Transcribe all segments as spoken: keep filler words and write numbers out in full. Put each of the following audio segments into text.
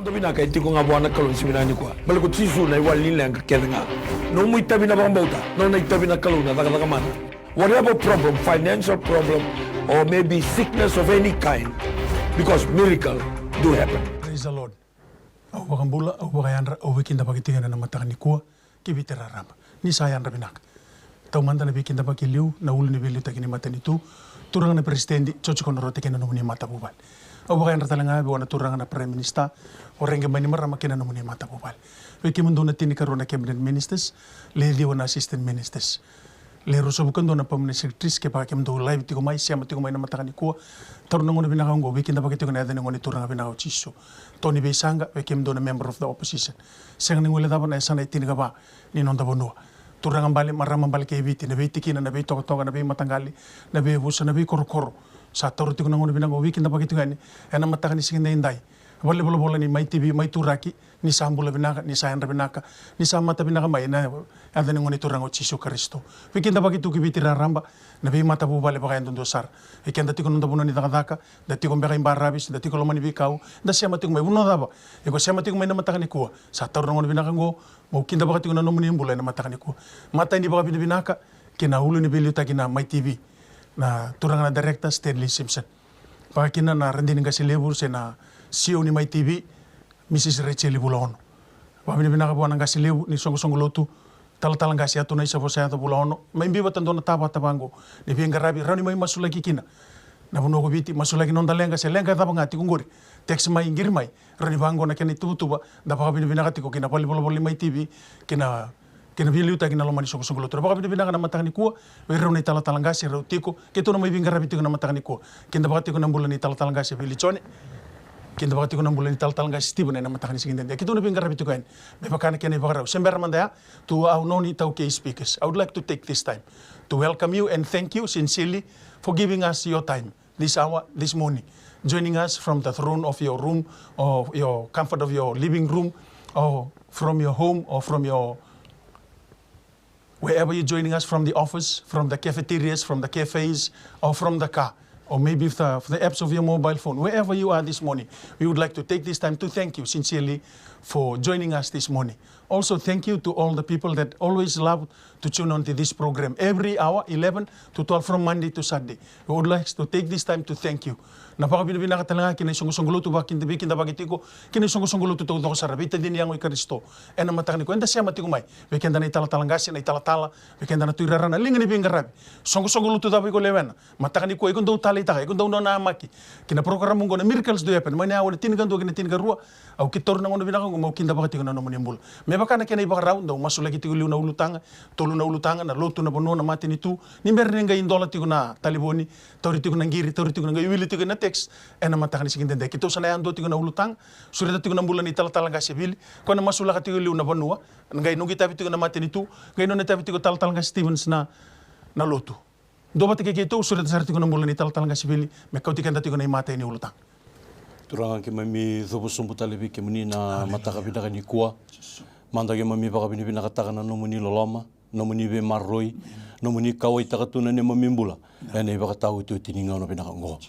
Noda vinaka e tiko ga vua na Kalou ni siga vinaka nikua. Baleta ko Jisu na iwali ni leqa kece ga. Nomu itavi na vakabauta, nona itavi na Kalou na cakacaka mana. Whatever problem, financial problem, or maybe sickness of any kind, because miracle do happen. Praise the Lord. Au vakabula, au vakayadra, au veikidavaki tiko ena mataka nikua ki Viti raraba. Ni sa yadra vinaka. Taumada na veikidavaki liu, na ulu ni veiliutaki ni matanitu, turaga na peresitedi, Joji Konorote kei na nomuni matavuvale. Au vakayadra tale ga vua na turaga na Prime Minister, o Rege Bainimarama kei na nomuni matavuvale. Vei kemudou na tinikarua na cabinet ministers, le ciwa na assistant ministers, le ruasagavulu ka dua na permanent secretaries, kevaka kemudou live tiko mai, sema tiko mai na mataka nikua, taura na gauna vinaka oqo, veikidavaki tiko ena yaca ni Gone Turaga vinaka o Jisu. Tony Veisaqa, vei kemudou na member of the opposition. Sega ni guilecava na yasana e tinikava ni noda vanua. Turaga bale, marama bale kei Viti, na veitikina, na veitokatoka, na veimataqali, na veivusa, na veikorokoro. Sa taura tiko na gauna vinaka, veikidavaki tiko yani ena mataka ni siga edaidai. Valenivolavola ni Mai T V, mai turaki, ni sa bula vinaka, ni sa yadra vinaka, ni sa mata vinaka mai ena yaca ni Gone Turaga o Jisu Karisito. Veikidavaki tu ki Viti raraba, na veimatavuvale vakayadudua sara. Vei keda tiko na noda vanua ni cakacaka, da tiko beka i baravi, da tiko loma ni veikau, da sema tiko mai, vanua cava iko sema tiko mai na mataka nikua. Sa taura na gauna vinaka oqo, meu kidavaka tiko na nomuni bula ena mataka nikua. Matai ni vakavinavinaka kei na ulu ni veiliutaki na Mai T V, na turaga na director Stanley Simpson. Vakakina na radini qase levu se na C E O ni Mai T V, Mrs Rachel Vulaono. Vakavinavinaka vua na qase levu ni soqosoqo lotu, talatala qase Atu Naisa Vosayaco Vulaono, mai biu vata dua na tavata vaqo ni veiqaravi, rawa ni mai masulaki kina na vanua ko Viti, masulaki noda leqa se leqa cava ga tiko qori. Text mai, qiri mai, rawa ni vaqo na kena ituvatuva. Da vakavinavinaka tiko ki na valenivolavola ni Mai T V, ki na kei na veiliutaki na loma ni soqosoqo lotu. Ra vakavinavinaka na mataka nikua vei rau na italatala qase, rau tiko, keitou na mai veiqaravi tiko na mataka nikua. Kidavaka tiko na bula ni talatala qase Vili Jone. Kidavaka tiko na bula ni talatala qase Steven ena mataka ni siga edaidai. Keitou na veiqaravi tiko yani. Me vaka na kena ivakarau. Se bera mada ya, to our non-iTaukei speakers, I would like to take this time to welcome you and thank you sincerely for giving us your time this hour, this morning, joining us from the throne of your room, or your comfort of your living room, or from your home, or from your, wherever you're joining us, from the office, from the cafeterias, from the cafes, or from the car, or maybe the, the apps of your mobile phone, wherever you are this morning. We would like to take this time to thank you sincerely for joining us this morning. Also, thank you to all the people that always love to tune on to this program every hour, eleven to twelve, from Monday to Saturday. We would like to take this time to thank you. Na vakavinavinaka tale ga ki na isoqosoqo lotu, vakakina, veikidavaki tiko ki na isoqosoqo lotu taucoko sara, veitacini yago i Karisito. Ena mataka nikua eda sema tiko mai, vei keda na italatala qase, na italatala, vei keda na tuirara, na liga ni veiqaravi. Soqosoqo lotu cava iko lewena, mataka nikua iko dau taleitaka, iko dau nanamaki ki na program oqo na Miracles Do Happen, mai na aua na tinikadua ki na tinikarua. Au kidavaka na gauna vinaka oqo meu kidavaka tiko na nomuni bula. Me vaka na kena ivakarau, dau masulaki tiko liu na ulutaga, tolu na ulutaga, na lotu, na vanua, na matanitu. Ni bera ni qai dola tiko na talevoni, tauri tiko na qiri, tauri tiko na qai wili tiko na text. Ena mataka ni siga edaidai keitou sa na yadua tiko na ulutaga, sureta tiko na bula ni talatala qase Vili, koya na masulaka tiko liu na vanua, na qai noqu itavi tiko na matanitu, qai nona itavi tiko talatala qase Stevens na, na lotu. Dua vata kei keitou, sureta sara tiko na bula ni talatala qase Vili, me kauti keda tiko na imatai ni ulutaga. Turaga, keimami cuva sobu tale vei kemuni na mataka vinaka nikua. Mada keimami vakavinavinakataka na nomuni loloma, nomuni veimaroroi, nomuni kauwaitaka tu na neimami bula ena ivakataotioti ni gauna vinaka oqo.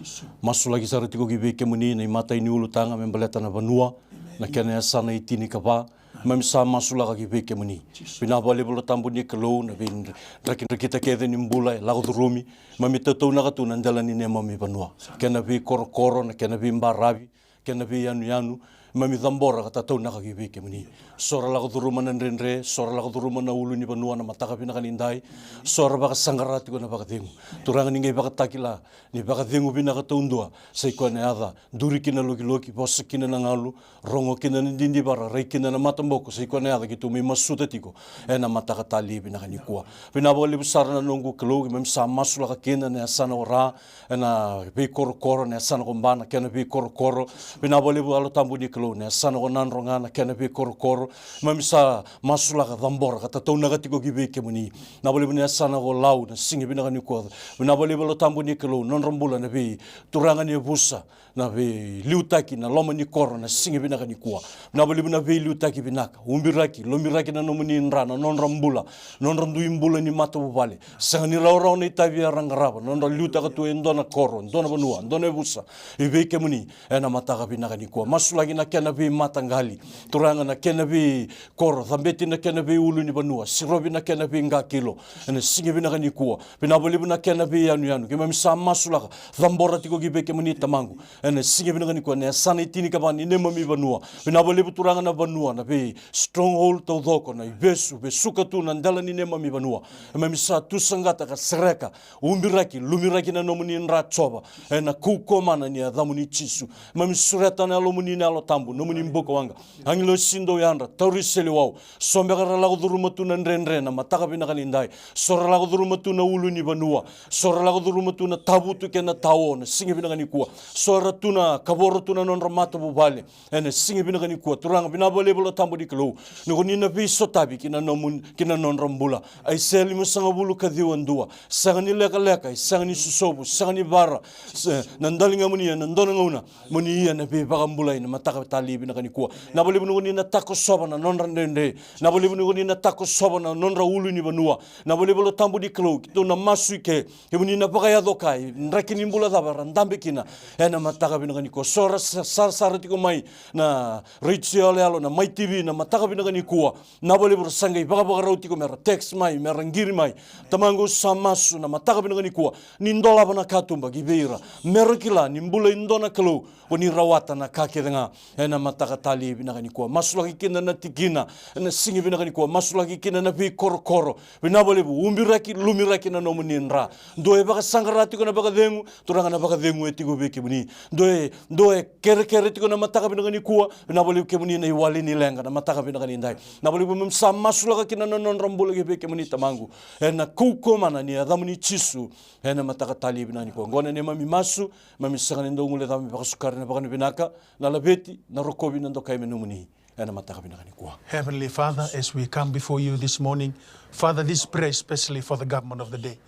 Masulaki sara tiko ki vei kemuni na imatai ni ulutaga me baleta na vanua, na kena yasana e tinikava, keimami sa masulaka ki vei kemuni. Vinaka vakalevu Yalo Tabu ni Kalou, na veidrakidrakita kece ni bula e lako curumi. Keimami tataunaka tu na dela ni neimami vanua, kena veikorokoro, na kena veibaravi, kena veiyanuyanu. Keimami cabora ka tataunaka ki vei kemuni. So ra lako curuma na dredre, so ra lako curuma na ulunivanua na mataka vinaka nidai. So ra vakasaqara tiko na vakacegu. Turaga, ni qai vakatakila ni vakacegu vinaka taudua, sa i koya na yaca duri kina na lokiloki, vosa kina na galu, rogo kina na didivara, rai kina na mataboko, sa i koya na yaca keitou mai masuta tiko ena mataka talei vinaka nikua. Vinaka vakalevu sara na noqu Kalou, keimami sa masulaka kina na yasana ko Ra, ena veikorokoro, na yasana ko Ba, na kena veikorokoro. Vinaka vakalevu Yalo Tabu ni Kalou, na yasana ko Nadroga, na kena veikorokoro. Keimami sa masulaka, cabora ka tataunaka tiko ki vei kemuni. Vinaka vakalevu na yasana ko Lau, na siga vinaka nikua. Vinaka vakalevu Yalo Tabu ni Kalou, nodra bula na veituraga ni yavusa, na veiliutaki na loma ni koro na siga vinaka nikua. Vinaka vakalevu na veiliutaki vinaka, ubiraki, lobiraki na nomuni dra, na nodra bula, nodra dui bula ni matavuvale. Sega ni rawarawa na itavi era qarava, nodra liutaka tu e dua na koro, dua na vanua, dua na yavusa, i vei kemuni ena mataka vinaka nikua. Masulaki na kena veimataqali. Turaga, na kena veikoro, cabeti na kena veiulunivanua, sirovi na kena veiqakilo. Ena siga vinaka nikua, vinaka vakalevu na kena veiyanuyanu. Keimami sa masulaka, cabora tiko ki vei kemuni Tamaqu. Ena siga vinaka nikua, na yasana e tinikava ni neimami vanua. Vinaka vakalevu Turaga na vanua, na vei stronghold taucoko, na ivesu, vesuka tu na dela ni neimami vanua. Keimami sa tu saqata ka sereka, ubiraki, lumiraki na nomuni dra Jiova. Ena kaukauwa mana ni yacamuni Jisu. Keimami sureta na Yalomuni na Yalo Tabu, nomuni bukawaqa. Agilosi dou yadra, tauri seleiwau. So beka ra lako curuma tu na dredre na mataka vinaka nidai. So ra lako curuma tu na ulunivanua. So ra lako curuma tu na tavutu kei na tao na siga vinaka nikua. So ra tu na kavoro tu na nodra matavuvale. Ena siga vinaka nikua, Turaga, vinaka vakalevu Yalo Tabu ni Kalou. Ni ko ni na veisotavi ki na nomuni, ki na nodra bula. Aisea limasagavulu ka ciwa dua. Sega ni lekaleka, e sega ni sosovu, sega ni vara. Se, na daligamuni ena dua na gauna mo ni ia na veivakabulai na mataka talei vinaka nikua. Vinaka vakalevu ni ko ni na takosova na nodra dredre. Vinaka vakalevu ni ko ni na takosova na nodra ulunivanua. Vinaka vakalevu Yalo Tabu ni Kalou, keitou na masu i ke. Kemuni na vakayaco ka, e draki ni bula cava ra dabe kina. Ena mataka vinaka nikua. So ra sa-, sarasara tiko mai na retio yaloyalo, na Mai T V, na mataka vinaka nikua. Vinaka vakalevu ra sa qai vakavakarau tiko mera text mai, mera qiri mai. Tamaqu, sa masu na mataka vinaka nikua. Ni dolava na katuba ki vei ira. Mera kila ni bula e dua na Kalou. Ko ni rawata na ka kece ga. Ena mataka talei vinaka nikua. Masulaki kina na tikina. Ena siga vinaka nikua. Masulaki kina na veikorokoro. Vinaka vakalevu. Ubiraki, lumiraki na nomuni dra. Dua e vakasaqara tiko na vakacegu, Turaga, na vakacegu e tiko vei kemuni. Dua e, dua e kerekere tiko na mataka vinaka nikua, vinaka vakalevu, kemuni na iwali ni leqa na mataka vinaka nidai. Vinaka vakalevu, keimami sa masulaka kina na nodra bula ki vei kemuni Tamaqu. Ena kaukauwa mana ni yacamuni Jisu. Ena mataka talei vinaka nikua. Oqo na neimami masu, keimami sega ni dau guilecava me vakasukai na vakavinavinaka, na laveti, na rokovi, na dokai me nomuni. Ena mataka vinaka nikua. Heavenly Father, as we come before you this morning, Father, this prayer especially for the government of the day.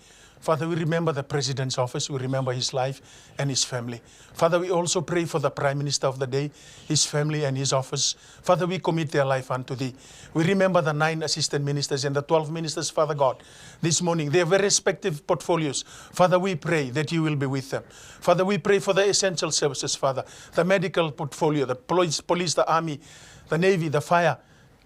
Father, we remember the President's office, we remember his life and his family. Father, we also pray for the Prime Minister of the day, his family and his office. Father, we commit their life unto thee. We remember the nine assistant ministers and the twelve ministers, Father God, this morning. Their very respective portfolios. Father, we pray that you will be with them. Father, we pray for the essential services, Father, the medical portfolio, the police, police, the army, the navy, the fire,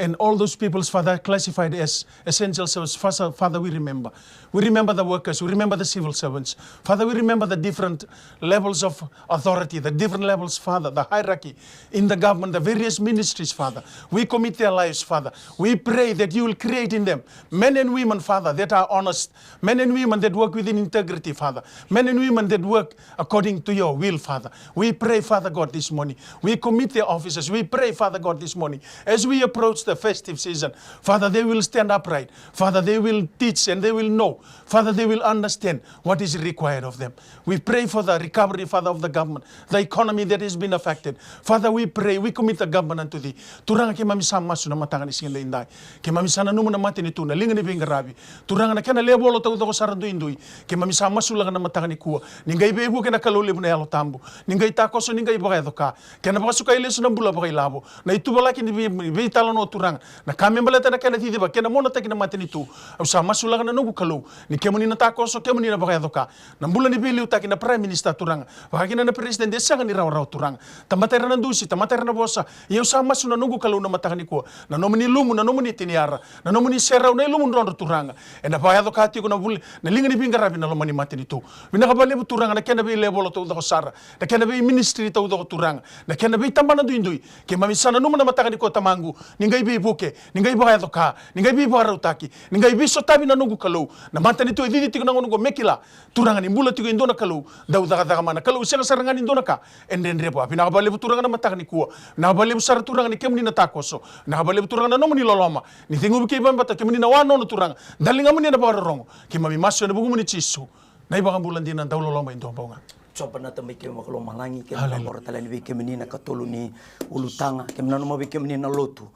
and all those peoples, Father, classified as essential service. Father, Father, we remember. We remember the workers. We remember the civil servants. Father, we remember the different levels of authority, the different levels, Father, the hierarchy in the government, the various ministries, Father. We commit their lives, Father. We pray that you will create in them men and women, Father, that are honest, men and women that work within integrity, Father, men and women that work according to your will, Father. We pray, Father God, this morning. We commit their offices. We pray, Father God, this morning, as we approach the festive season, Father, they will stand upright. Father, they will teach and they will know. Father, they will understand what is required of them. We pray for the recovery, Father, of the government, the economy that has been affected. Father, we pray, we commit the government unto thee. Turaga, keimami sa masu na mataka ni siga edaidai. Keimami sa nanuma na matanitu, na liga ni veiqaravi. Turaga, na kena lewe volo taucoko sara duidui. Keimami sa masulaka na mataka nikua. Ni qai veivuke na Kalou levu na Yalo Tabu. Ni qai takoso, ni qai vakayaco ka. Kena vakasukai lesu na bula vakailavo. Na ituvalaki ni vei, veitalanoa, Turaga. Na ka me baleta na kena ciciva, kena monataki na matanitu. Au sa masulaka na noqu Kalou. Ni kemuni na takoso, kemuni na vakayaco ka. Na bula ni veiliutaki na Prime Minister, Turaga. Vakakina na President, e sega ni rawarawa, Turaga. Tamata ira na dusi, tamata ira na vosa. Ia au sa masu na noqu Kalou na mataka nikua. Na nomuni lumu, na nomuni tiniara. Na nomuni serau, na ilumu drodro, Turaga. Ena vakayaco ka tiko na vuli, na liga ni veiqaravi, na loma ni matanitu. Vinaka vakalevu, Turaga, na kena veilewe volo taucoko sara. Na kena veiministry taucoko, Turaga. Na kena veitabana duidui. Keimami sa nanuma na mataka nikua, Tamaqu. Ni qai veivuke, ni qai vakayaco ka, ni qai veivakarautaki, ni qai veisotavi, na noqu Kalou. Na matanitu e cici tiko na gauna oqo me kila, Turaga, ni bula tiko e dua na Kalou dau cakacaka mana, Kalou sega sara ga ni dua na ka e dredre vua. Vinaka vakalevu, Turaga, na mataka nikua. Vinaka vakalevu sara, Turaga, ni kemuni na takoso. Vinaka vakalevu, Turaga, na nomuni loloma. Ni ceguvi keimami vata, kemuni na wanono, Turaga. Daligamuni ena vakarorogo. Keimami masu ena vukumuni Jisu, na iVakabula dina, dauloloma e dua bau ga. Jiova na Tamai keimami vakalomalagi, keimami, hallelujah, vakabauta tale yani vei kemuni na ikatolu ni ulutaga. Keimami nanuma vei kemuni na lotu.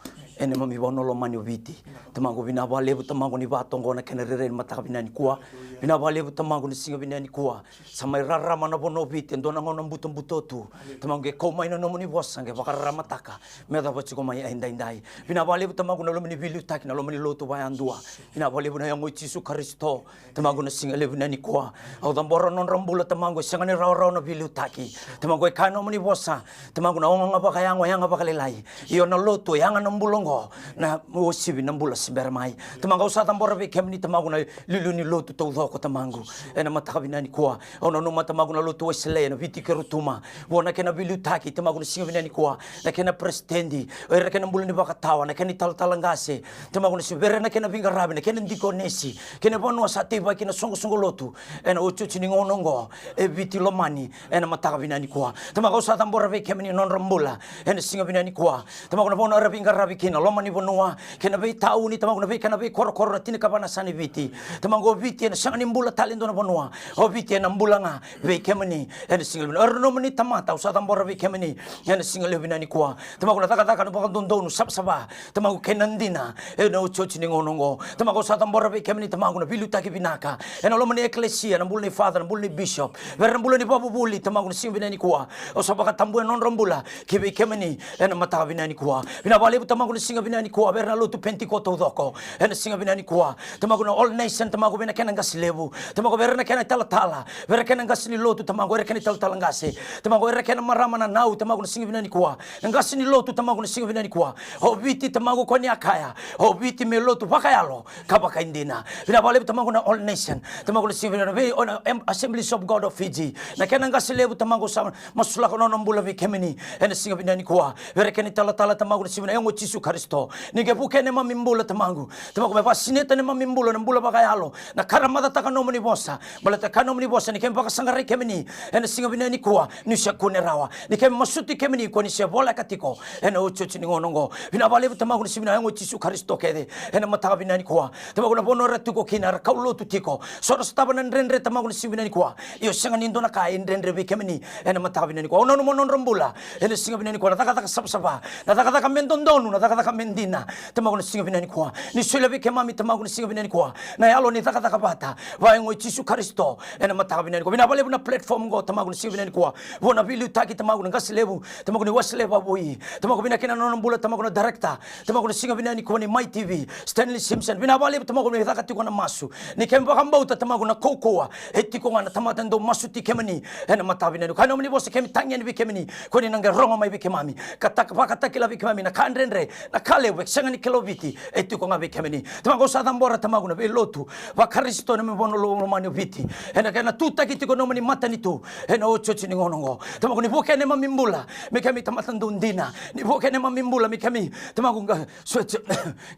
e neimami vanua lomani o Viti. Tamaqu, vinaka vakalevu Tamaqu ni vakatoqo na kena rairai ni mataka vinaka nikua. Vinaka vakalevu Tamaqu ni siga vinaka nikua. Sa mai rarama na vanua o Viti e dua na gauna butobuto tu. Tamaqu, qai kau mai na nomuni vosa qai vakararamataka me yacova tiko mai edaidai. Vinaka vakalevu Tamaqu na loma ni veiliutaki, na loma ni lotu vakayadua. Vinaka vakalevu na yago i Jisu Karisito. Tamaqu, na siga levu vinaka nikua, au cabora na nodra bula Tamaqu, e sega ni rawarawa na veiliutaki. Tamaqu, e kaya na nomuni vosa, Tamaqu, na oga ga vakayago e yaga vakalailai. Io, na lotu e yaga na bula oqo, na uasivi na bula se bera mai. Tamaqu, au sa cabora vei kemuni Tamaqu na iliuliu ni lotu taucoko Tamaqu. Ena mataka vinaka nikua, au nanuma Tamaqu na lotu Wesele ena Viti kei Rotuma. Vua na kena veiliutaki Tamaqu, na siga vinaka nikua, na kena peresitedi, o ira kei na bula ni vakatawa, na kena italatala qase. Tamaqu, na siga, vei ira na kena veiqaravi, na kena dikonesi, kei na vanua sa teivaki na soqosoqo lotu ena otioti ni gauna oqo e Viti lomani. Ena mataka vinaka nikua, Tamaqu, au sa cabora vei kemuni na nodra bula ena siga vinaka nikua. Tamaqu, na vanua era veiqaravi kina, loma ni vanua, kei na veitauni Tamaqu, na veika, na veikorokoro, na tinikava na yasa ni Viti. Tamaqu, o Viti ena sega ni bula tale e dua na vanua. O Viti ena bula ga vei kemuni ena siga levu. Era nomuni tamata, au sa cabora vei kemuni ena siga levu vinaka nikua. Tamaqu, na cakacaka, na vakadodonu, savasava, Tamaqu, kei na dina ena otioti ni gauna oqo. Tamaqu, au sa cabora vei kemuni Tamaqu na veiliutaki vinaka ena loma ni ekelesia, na bula ni father, na bula ni bishop, vei ira na bula ni vakavuvuli Tamaqu, na siga vinaka nikua. Au sa vakatabuya na nodra bula ki vei kemuni ena mataka vinaka nikua. Vinaka vakalevu Tamaqu, na siga vinaka nikua, vei ira na lotu Penitiko taucoko ena siga vinaka nikua. Tamaqu, na All Nation Tamaqu, vei na kena qase levu. Tamaqu, vei ira na kena italatala, vei ira kei na qase ni lotu Tamaqu, era kei na italatala qase. Tamaqu, era kei na marama, na nau Tamaqu, na siga vinaka nikua. Na qase ni lotu Tamaqu, na siga vinaka nikua. O Viti Tamaqu, ko ni a kaya, o Viti me lotu vakayalo ka vakaidina. Vinaka vakalevu Tamaqu na All Nation Tamaqu, na siga vinaka, vei o na em-, Assemblies of God of Fiji, na kena qase levu Tamaqu, sa masulaka na nona bula vei kemuni ena siga vinaka nikua. Vei ira kei na italatala Tamaqu, na siga vinaka, yago i Jisu Karisito, ni qai vukea neimami bula Tamaqu. Tamaqu, me vakasinaita neimami bula, na bula vakayalo, na ka ra macataka nomuni vosa. Baleta ka nomuni vosa ni keimami vakasaqarai kemuni ena siga vinaka nikua, niu se kune rawa. Ni keimami masuti kemuni, ko ni se voleka tiko ena otioti ni gauna oqo. Vinaka vakalevu Tamaqu, na siga vinaka, yago i Jisu Karisito kece, ena mataka vinaka nikua. Tamaqu, na vanua era tiko kina, era kaulotu tiko, so ra sotava na dredre Tamaqu, na siga vinaka nikua. Io, sega ni dua na ka e dredre vei kemuni ena mataka vinaka nikua. Au nanuma na nodra bula ena siga vinaka nikua, na cakacaka savasava, na cakacaka me dodonu, na cakacaka me dina. Tamaqu, na siga vinaka nikua, ni solia vei keimami Tamaqu, na siga vinaka nikua, na yalo ni cakacaka vata, vakayago i Jisu Karisito, ena mataka vinaka nikua. Vinaka vakalevu na platform oqo Tamaqu, na siga vinaka nikua, vua na veiliutaki Tamaqu, na qase levu Tamaqu, ni Wesele Vavui. Tamaqu, vinaka kina na nona bula Tamaqu na director Tamaqu, na siga vinaka nikua, ni Mai T V, Stanley Simpson. Vinaka vakalevu Tamaqu, ni caka tiko na masu. Ni keimami vakabauta Tamaqu na kaukauwa e tiko ga na tamata dau masuti kemuni ena mataka vinaka nikua. Ka nomuni vosa, keimami tagi yani vei kemuni, ko ni na qai rogo mai vei keimami, ka taka, vakatakila vei keimami na ka dredre, na ka levu e sega ni kila o Viti, e tiko ga vei kemuni. Tamaqu, au sa cabora Tamaqu na veilotu vaKarisito ena neimami vanua lomani o Viti, ena kena tutaki tiko nomuni matanitu ena otioti ni gauna oqo. Tamaqu, ni vukea neimami bula me keimami tamata dau dina. Ni vukea neimami bula me keimami Tamaqu qa-, so-,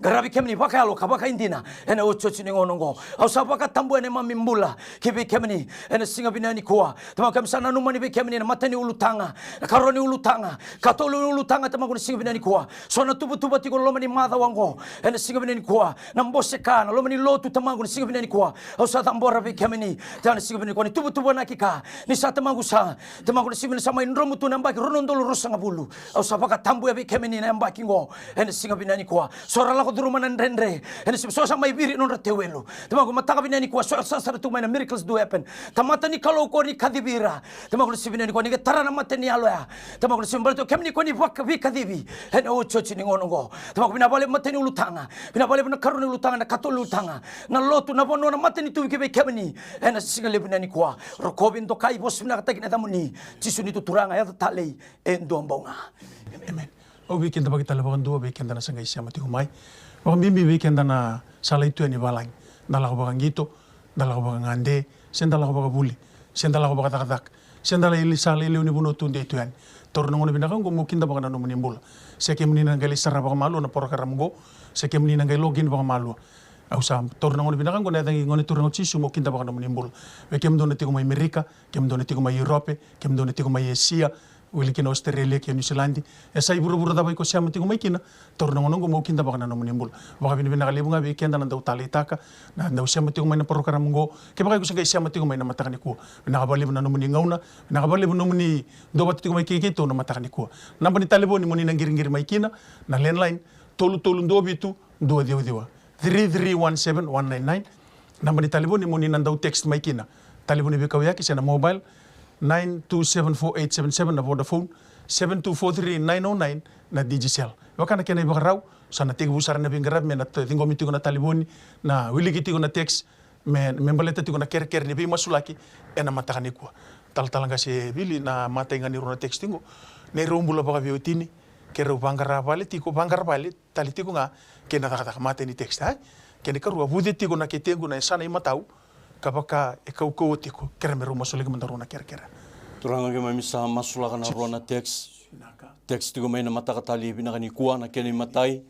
qaravi kemuni vakayalo ka vakaidina ena otioti ni gauna oqo. Au sa vakatabuya neimami bula ki vei kemuni ena siga vinaka nikua. Tamaqu, keimami sa nanuma yani vei kemuni na mata ni ulutaga, na karua ni ulutaga, katolu ni ulutaga Tamaqu, na siga vinaka nikua. So na tuvatuva tiko loma ni macawa oqo ena siga vinaka nikua, na bose ka, na loma ni lotu Tamaqu, na siga vinaka nikua. Au sa cabora vei kemuni Tamaqu, na siga vinaka nikua, ni tuvatuvanaki ka, ni sa Tamaqu sa, Tamaqu, na siga vinaka, sa mai dromu tu na yabaki rua na udolu ruasagavulu. Au sa vakatabuya vei kemuni na yabaki oqo ena siga vinaka nikua. So ra lako curuma na dredre ena siga, so sa mai viri nodra tauwelu Tamaqu, mataka vinaka nikua, so sa sara tu mai na miracles do happen. Tamata ni Kalou, ko ni kacivi ira Tamaqu, na siga vinaka nikua, ni qai tara na mata ni yalo ya. Tamaqu, na siga, baleta o kemuni ko ni vaka-, veikacivi ena otioti ni gauna oqo. Tamaqu, vinaka vakalevu mata ni ulutaga, vinaka vakalevu na karua ni ulutaga, na katolu ni ulutaga, na lotu, na vanua, na matanitu ki vei kemuni ena siga levu vinaka nikua. Rokovi, dokai, vosa vinakataki na yacamuni. Jisu, ni tu Turaga, yaco talei e dua bau ga. Amen. Au veikidavaki tale vakadua vei keda na sa qai sema tiko mai, vakabibi vei keda na sala i tu yani valagi. Da lako vakaqito, da lako vakagade, se da lako vakavuli, se da lako vakacakacaka, se da lai sala i lewe ni vanua tudei tu yani. Taura na gauna vinaka oqo meu kidavaka na nomuni bula. Se kemuni na qai lai sara vakamalua na porokaramu oqo, se kemuni na qai login vakamalua. Au sa taura na gauna vinaka oqo ena yaca i Gone Turaga o Jisu meu kidavaka na nomuni bula. Vei kemudou na tiko mai Merika, kemudou na tiko mai Europe, kemudou na tiko mai Asia, wili kina Australia kei Niusiladi. E sa i vuravura cava iko sema tiko mai kina, taura na gauna oqo meu kidavaka na nomuni bula. Vakavinavinaka levu ga vei keda na dau taleitaka, na dau sema tiko mai na porokaramu oqo. Kevaka iko se qai sema tiko mai na mataka nikua, vinaka vakalevu na nomuni gauna, vinaka vakalevu nomuni duavata tiko mai kei keitou na mataka nikua. Naba ni talevoni mo ni na qiriqiri mai kina, na landline, tolu tolu dua vitu dua ciwa ciwa. Three three one seven one nine nine. Naba ni talevoni mo ni na dau text mai kina. Talevoni veikauyaki se na mobile, nine two seven four eight seven seven na Vodafone, seven two four three nine oh nine na Digicel. Vaka na kena ivakarau, sa na tekivu sara na veiqaravi me na t-, ciqomi tiko na talevoni, na wiliki tiko na text, me, me baleta tiko na kerekere ni veimasulaki ena mataka nikua. Talatala Qase Vili, na matai ga ni rua na text tiko, neirau bula vakaveiwatini, keirau vaqara vale tiko, vaqara vale tale tiko ga kei na cakacaka, matai ni text, e? Kena ikarua, vuce tiko na ketequ na yasana imatau, ka vaka e kaukauwa tiko, kerea me rau masulaki mada rua na kerekere. Turaga, keimami sa masulaka na rua na text. Vinaka. Text tiko mai na mataka talei vinaka nikua, na kena imatai,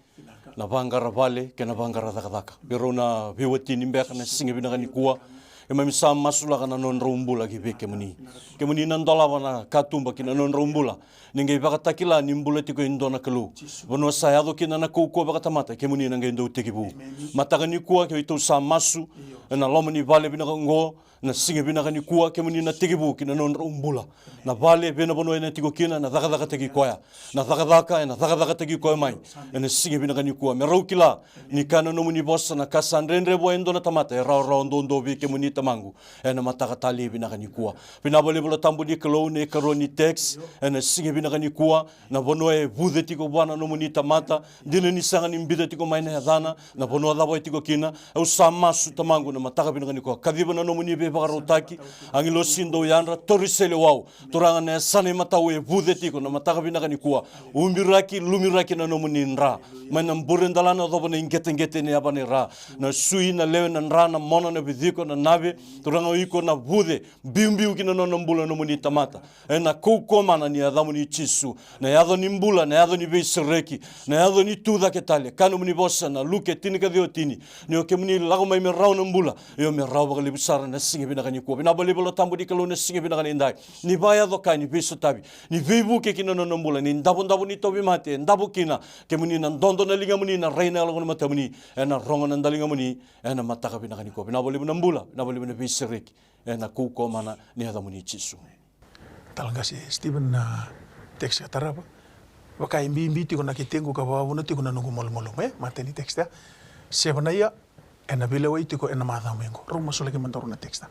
na vaqara vale kei na vaqara cakacaka. Vei rau na veiwatini beka na siga vinaka nikua, keimami sa masulaka na nodrau bula ki vei kemuni. Kemuni na dolava na katuba ki na nodrau bula. Ni qai vakatakila ni bula tiko e dua na Kalou. Vanua sa yaco kina na kaukauwa vakatamata, kemuni na qai dau tekivu. Mataka nikua keitou sa masu ena loma ni vale vinaka oqo, na siga vinaka nikua, kemuni na tekivu ki na nodrau bula. Na vale, vei na vanua ena tiko kina, na cakacakataki koya. Na cakacaka, ena cakacakataki koya mai. Ena siga vinaka nikua, me rau kila ni kaya na nomuni vosa, na ka sa dredre vua e dua na tamata, e rawarawa duadua vei kemuni Tamaqu. Ena mataka talei vinaka nikua. Vinaka vakalevu Yalo Tabu ni Kalou, na ikarua ni text ena siga vinaka nikua, na vanua e vuce tiko vua na nomuni tamata, dina ni sega ni bica tiko mai na yacana, na vanua cava e tiko kina. Au sa masu Tamaqu na mataka vinaka nikua, kaciva na nomuni veivakarautaki, agilosi dou yadra, tauri seleiwau. Turaga, na yasana imatau e vuce tiko na mataka vinaka nikua, ubiraki, lumiraki na nomuni dra. Mai na bure dala na yacova na iqeteqete ni yava ni ra, na sui, na lewe, na dra, na mona, na viciko, na nave. Turaga, o iko na vuce, biubiu ki na nona bula na nomuni tamata. Ena kaukauwa mana ni yacamuni Jisu, na yaca ni bula, na yaca ni veisereki, na yaca ni tu cake tale. Kaya nomuni vosa na Luke tinikaciwa tini, ni o kemuni lako mai me rawa na bula, io me rawa vakalevu sara na siga vinaka nikua. Vinaka vakalevu Yalo Tabu ni Kalou na siga vinaka nidai. Ni vakayaco ka ni veisotavi, ni veivuke ki na nona bula, ni davodavo ni tauvimate e davo kina, kemuni na dodo na ligamuni, na rai na yaloka na matamuni, ena rogo na daligamuni, ena mataka vinaka nikua. Vinaka vakalevu na bula, vinaka vakalevu na veisereki, ena kaukauwa mana ni yacamuni Jisu. Talatala Qase Stephen, na text ka tarava. Vaka e bibi tiko na ketequ ka vakavuna tiko na noqu malumalumu, e? Matai ni text ya. Sevana ia, ena veilewai tiko ena macawa mai oqo. Rau masulaki mada rua na text.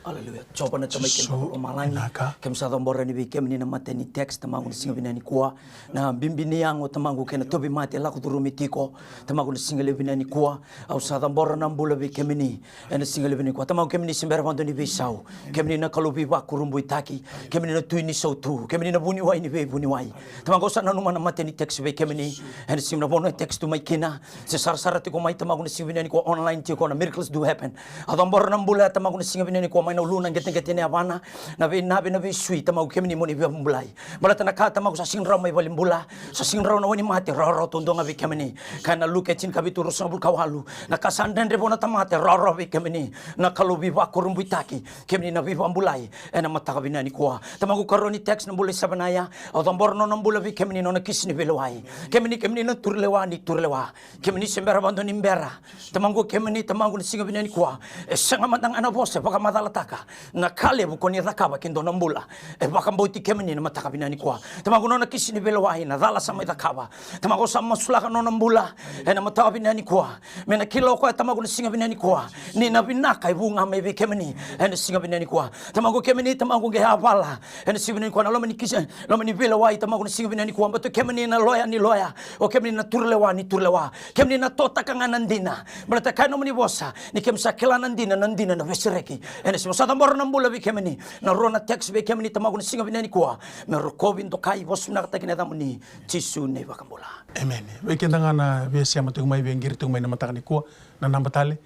Aleluya. Jiova na Tamai kei na Loma ni lomalagi. Vinaka. Keimami sa cabora yani vei kemuni na matai ni text, Tamaqu, na siga vinaka nikua. Na bibi ni yago, Tamaqu, kei na tauvimate e lako curumi tiko, Tamaqu, na siga levu vinaka nikua. Au sa cabora na bula vei kemuni ena siga levu nikua. Tamaqu, kemuni se bera vakadua ni veisau. Kemuni na Kalou veivakurabuitaki. Kemuni na Tui ni sautu. Kemuni na vuniwai ni veivuniwai. Tamaqu, au sa nanuma na matai ni text vei kemuni ena siga, na vanua e text tu mai kina, se sarasara tiko mai, Tamaqu, na siga vinaka nikua, online tiko na Miracles Do Happen. Au cabora na bula, Tamaqu, na siga vinaka nikua, mai na ulu, na qeteqete ni yavana, na veinave, na veisui, Tamaqu, kemuni mo ni vakabulai. Baleta na ka, Tamaqu, sa sega ni rawa mai valenibula, sa sega ni rawa na wainimate, rawarawa duadua ga vei kemuni. Kaya na Luke tinikavitu ruasagavulu ka walu, na ka sa dredre vua na tamata e rawarawa vei kemuni, na Kalou veivakurabuitaki. Kemuni na veivakabulai ena mataka vinaka nikua. Tamaqu, karua ni text, na bula i Sevana ya. Au cabora na nona bula vei kemuni, na nona kisi ni veilewai. Kemuni, kemuni na turilewa ni turilewa. Kemuni se bera vakadua ni bera. Tamaqu, kemuni, Tamaqu, na siga vinaka nikua, e sega mada ga na vosa e vakamacalataka na ka levu ko ni cakava ki dua na bula. E vakabauti kemuni na mataka vinaka nikua. Tamaqu, na nona kisi ni veilewai, na cala sa mai cakava. Tamaqu, au sa masulaka na nona bula ena mataka vinaka nikua. Me na kila o koya, Tamaqu, na siga vinaka nikua, ni na vinaka e vu ga mai vei kemuni ena siga vinaka nikua. Tamaqu, kemuni, Tamaqu, qai yavala ena siga vinaka nikua na loma ni kisi, loma ni veilewai, Tamaqu, na siga vinaka nikua. Baleta o kemuni na loya ni loya, o kemuni na turilewa ni turilewa. Kemuni na totaka ga na dina. Baleta kaya na nomuni vosa, ni keimami sa kila na dina, na dina na veisereki. Ena siga, au sa cabora na bula vei kemuni. Na rua na text vei kemuni, Tamaqu, na siga vinaka nikua. Me rokovi, dokai, vosa vinakataki na yacamuni, Jisu na iVakabula. Emeni. Vei keda ga na via sema tiko mai, via qiri tiko mai na mataka nikua, na naba tale,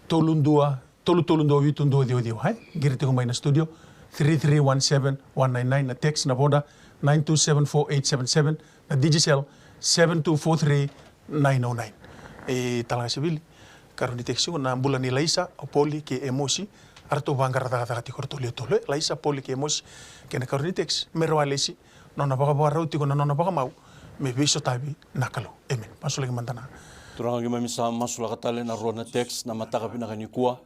tolu dua, tolu tolu dua vitu dua ciwa ciwa, e? Qiri tiko mai na studio, three three one seven one nine nine, na text, na Voda, nine two seven four eight seven seven, na Digicel, seven two four three nine oh nine. E, Talatala Qase Vili, karua ni text, na bula nei Laisa, o Poli kei Emosi, eratou vaqara cakacaka tiko eratou lewe tolu, e? Laisa, Poli kei Emosi, kei na karua ni text, Mere Walesi, nona vakavakarau tiko na nona vakamau me veisotavi na Kalou. Emeni. Masulaki mada na. Turaga, keimami sa masulaka tale na rua na text na mataka vinaka nikua.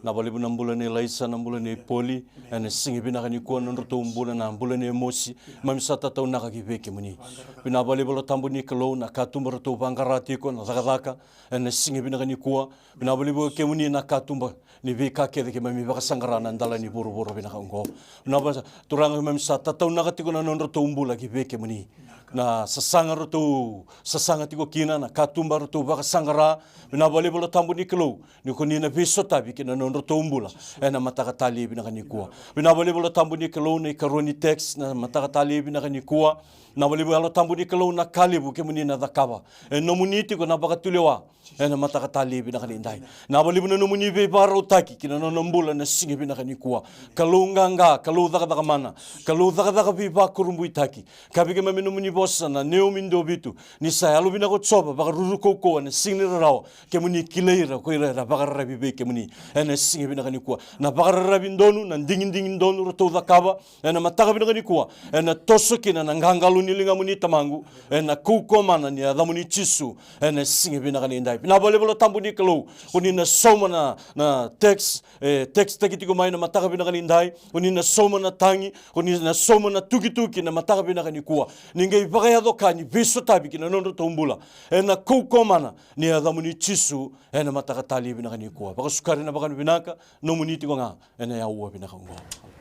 Vinaka vakalevu na bula nei Laisa, na bula nei Poli, ena siga vinaka nikua na nodratou bula, na bula nei Mosi, keimami sa tataunaka ki vei kemuni. Vinaka vakalevu Yalo Tabu ni Kalou na katuba ratou vaqara tiko na cakacaka, ena siga vinaka nikua. Vinaka vakalevu kemuni na katuba ni veika kece keimami vakasaqara na dela ni vuravura vinaka oqo. Vinaka Turaga, keimami sa tataunaka tiko na nodratou bula ki vei kemuni. Na sasaga ratou sasaga tiko kina, na katuba ratou vakasaqara. Vinaka vakalevu Yalo Tabu ni Kalou, ni ko ni na veisotavi ki na nodratou bula ena mataka talei vinaka nikua. Vinaka vakalevu Yalo Tabu ni Kalou na ikarua ni text na mataka talei vinaka nikua. Vinaka vakalevu Yalo Tabu ni Kalou na ka levu kemuni na cakava. E nomuni tiko na vakatulewa ena mataka talei vinaka nidai. Vinaka vakalevu na nomuni veivakarautaki ki na nona bula na siga vinaka nikua. Kalou qaqa, Kalou cakacaka mana, Kalou cakacaka veivakurabuitaki. Kaya vei keimami na nomuni vosa na Neomi dua vitu, ni sa yalovinaka o Jiova, vakaruru kaukauwa na siga ni rarawa, kemuni kilai ira ko ira era vakararavi vei kemuni. Ena siga vinaka nikua, na vakararavi donu, na digidigi donu ratou cakava ena mataka vinaka nikua, ena toso kina na qaqalo ni ligamuni Tamaqu, ena kaukauwa mana ni yacamuni Jisu. Ena siga vinaka nidai, vinaka vakalevu Yalo Tabu ni Kalou, ko ni na sauma na, na text, e, text taki tiko mai na mataka vinaka nidai, ko ni na sauma na tagi, ko ni na sauma na tukituki na mataka vinaka nikua. Ni qai vakayaco ka ni veisotavi ki na nodratou bula ena kaukauwa mana ni yacamuni Jisu, ena mataka talei vinaka nikua. Vakasukari na vakavinavinaka, nomuni tiko ga ena aua vinaka oqo.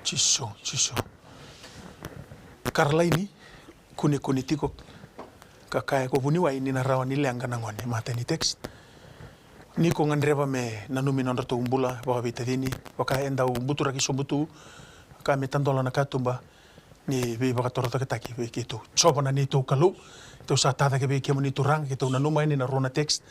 Jisu, Jisu. Karalaini, kunekune tiko, ka kaya ko vuniwai ni na rawa ni leqa na gone, matai ni text. Ni ko gadreva me nanumi nodratou bula vakaveitacini, vaka e dau buturaki sobu tu, ka me tadola na katuba ni veivakatorocaketaki vei keitou. Jiova na neitou Kalou, keitou sa tacake vei kemuni Turaga, keitou nanuma yani na rua na text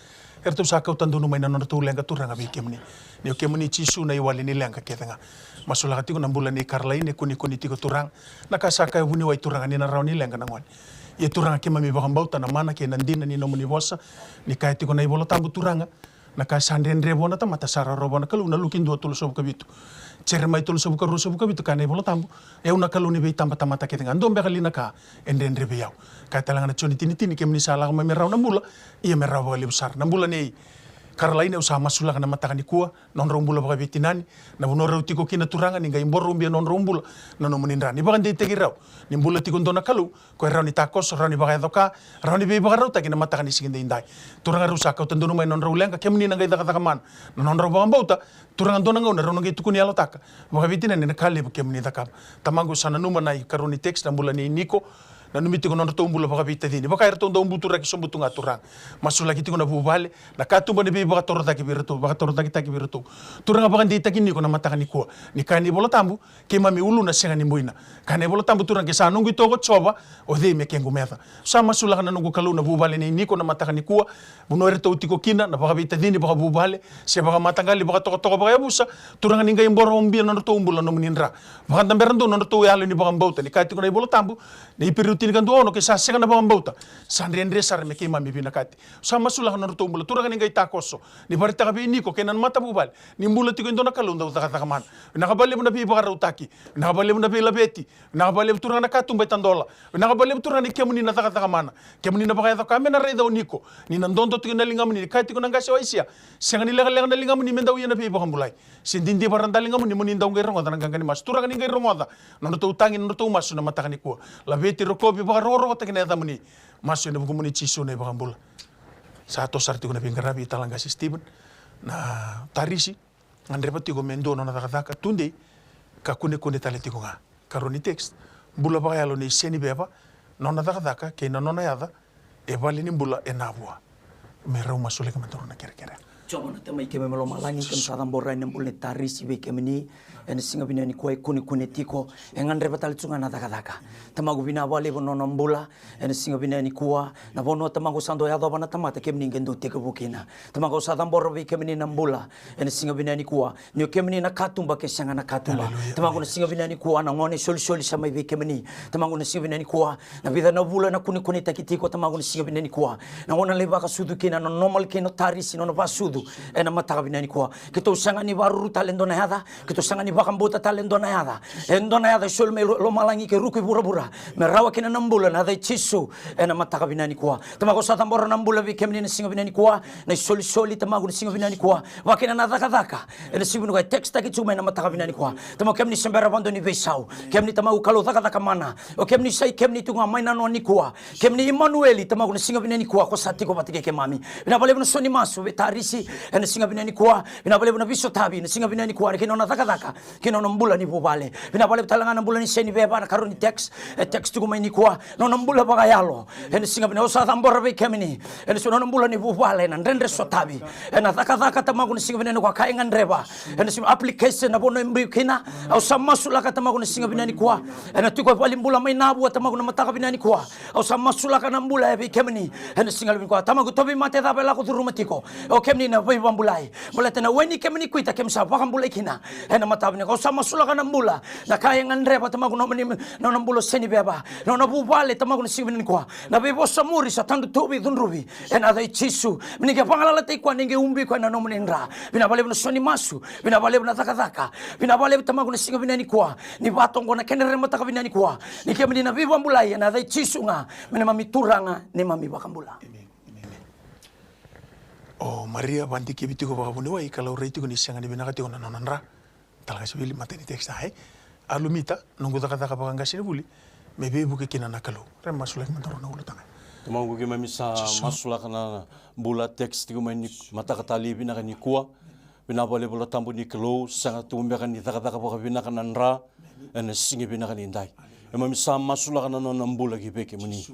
eratou sa kauta donu mai na nodratou leqa Turaga vei kemuni. Ni o kemuni Jisu na iwali ni leqa kece ga. Masulaka tiko na bula nei Karalaini, kunekune tiko Turaga. Na ka sa kaya vuniwai Turaga ni na rawa ni leqa na gone. Ia Turaga keimami vakabauta na mana kei na dina ni nomuni vosa. Ni kaya tiko na iVola Tabu Turaga, na ka sa dredre vua na tamata sa rawarawa vua na Kalou, na Luke dua tolusagavulu ka vitu. Jeremaia tolusagavulu ka rua, sagavulu ka vitu, kaya na iVola Tabu, e au na Kalou ni veitabatamata kece ga, dua beka li na ka e dredre vei au? Kaya tale ga na Joni tini tini, kemuni sa lako mai me rawa na bula, ia me rawa vakalevu sara. Na bula nei Karalaini au sa masulaka na mataka nikua, nodrau bula vakaveitinani, na vanua rau tiko kina Turaga, ni qai boro ubia nodrau bula na nomuni dra. Ni vakadeitaki rau ni bula tiko dua na Kalou ko e rawa ni takoso, rawa ni vakayaco ka, rawa ni veivakarautaki na mataka ni siga edaidai. Turaga, rau sa kauta donu mai na nodrau leqa, kemuni na qai cakacaka mana na nodrau vakabauta. Turaga, dua na gauna rau na qai tukuni yalotaka vakaveitinani na ka levu kemuni cakava. Tamaqu, sa nanuma na ikarua ni text, na bula nei Niko, nanumi tiko nodratou bula vakaveitacini. Vaka eratou dau buturaki sobu tu ga Turaga. Masulaki tiko na vuvale, na katuba ni veivakatorocaki vei iratou, vakatorocaketaki vei iratou. Turaga, vakadeitaki Niko na mataka nikua. Ni kaya na iVola Tabu, keimami uluna sega ni buina. Kaya na iVola Tabu Turaga, ke sa noqu itovo ko Jiova, o cei me kequ meca? Sa masulaka na noqu Kalou na vuvale nei Niko na mataka nikua. Vanua eratou tiko kina, na vakaveitacini vakavuvale se vakamataqali, vakatokatoka, vakayavusa. Turaga, ni qai boro ubia nodratou bula na nomuni dra. Vakadabera donu nodratou yalo ni vakabauta, ni kaya tiko na iVola Tabu, na Iperiu tinikadua ono, ke sa sega na vakabauta, sa dredre sara me keimami vinakati. Sa masulaka nodratou bula. Turaga, ni qai takoso, ni vakaraitaka vei Niko kei na matavuvale ni bula tiko e dua na Kalou dau cakacaka mana. Vinaka vakalevu na veivakarautaki. Vinaka vakalevu na veilaveti. Vinaka vakalevu Turaga na katuba e tadola. Vinaka vakalevu Turaga ni kemuni na cakacaka mana. Kemuni na vakayaco ka me na raica o Niko ni na dodo tiko na ligamuni, ni kaya tiko na qase o Aisea, sega ni lekaleka na ligamuni me dau ia na veivakabulai, se didiva ra da ligamuni mo ni dau qai rogoca na qaqa ni masu. Turaga, ni qai rogoca nodratou tagi, nodratou masu na mataka nikua. Laveti, rokovi, vakarokorokotaki na yacamuni. Masu ena vukumuni Jisu na iVakabula. Sa toso sara tiko na veiqaravi, Talaqase Stephen, na Tarisi. Gadreva tiko me dua nona cakacaka tudei, ka kunekune tale tiko ga. Karua ni text, bula vakayalo nei Seniveva, nona cakacaka kei na nona yaca e vale ni bula e Navua. Me rau masulaki mada rua na kerekere. Jiova na Tamai keimami mai lomalagi, keimami sa cabora na bula nei Tarisi vei kemuni ena siga vinaka nikua, e kunekune tiko, e gadreva tale tu ga na cakacaka. Tamaqu, vinaka vakalevu na nona bula ena siga vinaka nikua. Na vanua, Tamaqu, sa dau yacova na tamata, kemuni qai dau tekivu kina. Tamaqu, au sa cabora vei kemuni na bula ena siga vinaka nikua. Ni o kemuni na katuba ke sega na katuba. Aleluya. Tamaqu, na siga vinaka nikua, na gone isolisoli sa mai vei kemuni. Tamaqu, na siga vinaka nikua, na vica na vula na kunekunetaki tiko, Tamaqu, na siga vinaka nikua. Na gauna lai vakasucu kina, na normal kina o Tarisi, nona vakasucu, Ena mataka vinaka nikua, keitou sega ni vakaruru tale e dua na yaca, keitou sega ni vakabauta tale e dua na yaca. E dua na yaca e soli mai lo-, lomalagi kei ruku i vuravura me rawa kina na bula, na yaca i Jisu. Ena mataka vinaka nikua, Tamaqu, au sa cabora na bula vei kemuni na siga vinaka nikua, na isolisoli, Tamaqu, na siga vinaka nikua, vakakina na cakacaka. Ena siga vinaka nikua e tekstaki tiko mai na mataka vinaka nikua. Tamaqu, kemuni se bera vakadua ni veisau. Kemuni, Tamaqu Kalou, cakacaka mana. O kemuni sa i kemuni tiko ga mai na noa nikua. Kemuni Imanueli, Tamaqu, na siga vinaka nikua, ko sa tiko vata kei keimami. Vinaka vakalevu na so ni masu vei Tarisi ena siga vinaka nikua. Vinaka vakalevu na veisotavi na siga vinaka nikua, kei na nona cakacaka, kei na nona bula ni vuvale. Vinaka vakalevu tale ga na bula ni Seni Veva, na karua ni text, e text tiko mai nikua. Na nona bula vakayalo ena siga vinaka, au sa cabora vei kemuni. Ena siga, na nona bula ni vuvale, na dredre sotavi, ena cakacaka, Tamaqu, na siga vinaka nikua, ka e gadreva. Ena siga, application, na vanua e biu kina. Au sa masulaka, Tamaqu, na siga vinaka nikua, ena tiko e valenibula mai Navua, Tamaqu, na mataka vinaka nikua. Au sa masulaka na bula ya vei kemuni ena siga levu nikua. Tamaqu, tauvimate cava e lako curuma tiko, o kemuni na veivakabulai. Baleta na we ni kemuni kuita, kemuni sa vakabulai kina. Ena mataka vinaka nikua, au sa masulaka na bula, na ka e gadreva, Tamaqu, na nomuni, na nona bula o Seni Veva, na nona vuvale, Tamaqu, na siga vinaka nikua. Na veivosa muri sa tadu tu veicudruvi ena yaca i Jisu. Me ni qai vagalalataki koya, ni qai ubi koya ena nomuni dra. Vinaka vakalevu na so ni masu. Vinaka vakalevu na cakacaka. Vinaka vakalevu, Tamaqu, na siga vinaka nikua, ni vatoqo na kena rere mataka vinaka nikua, ni kemuni na veivakabulai, ena yaca i Jisu ga, me neimami Turaga, neimami iVakabula. Emeni. Emeni. O Maria vadikevi tiko vakavuniwai ka laurai tiko ni sega ni vinaka tiko na nona dra. Talatala Qase Vili, matai ni text, e: Alumita noqu cakacaka vakaqasenivuli me veivuke kina na Kalou. Re masulaki mada rau na ulutaga. Tamaqu, keimami sa masulaka na bula text tiko mai ni mataka talei vinaka nikua. Vinaka vakalevu Yalo Tabu ni Kalou, sega tu beka ni cakacaka vakavinaka na dra ena siga vinaka nidai. Keimami sa masulaka na nona bula ki vei kemuni.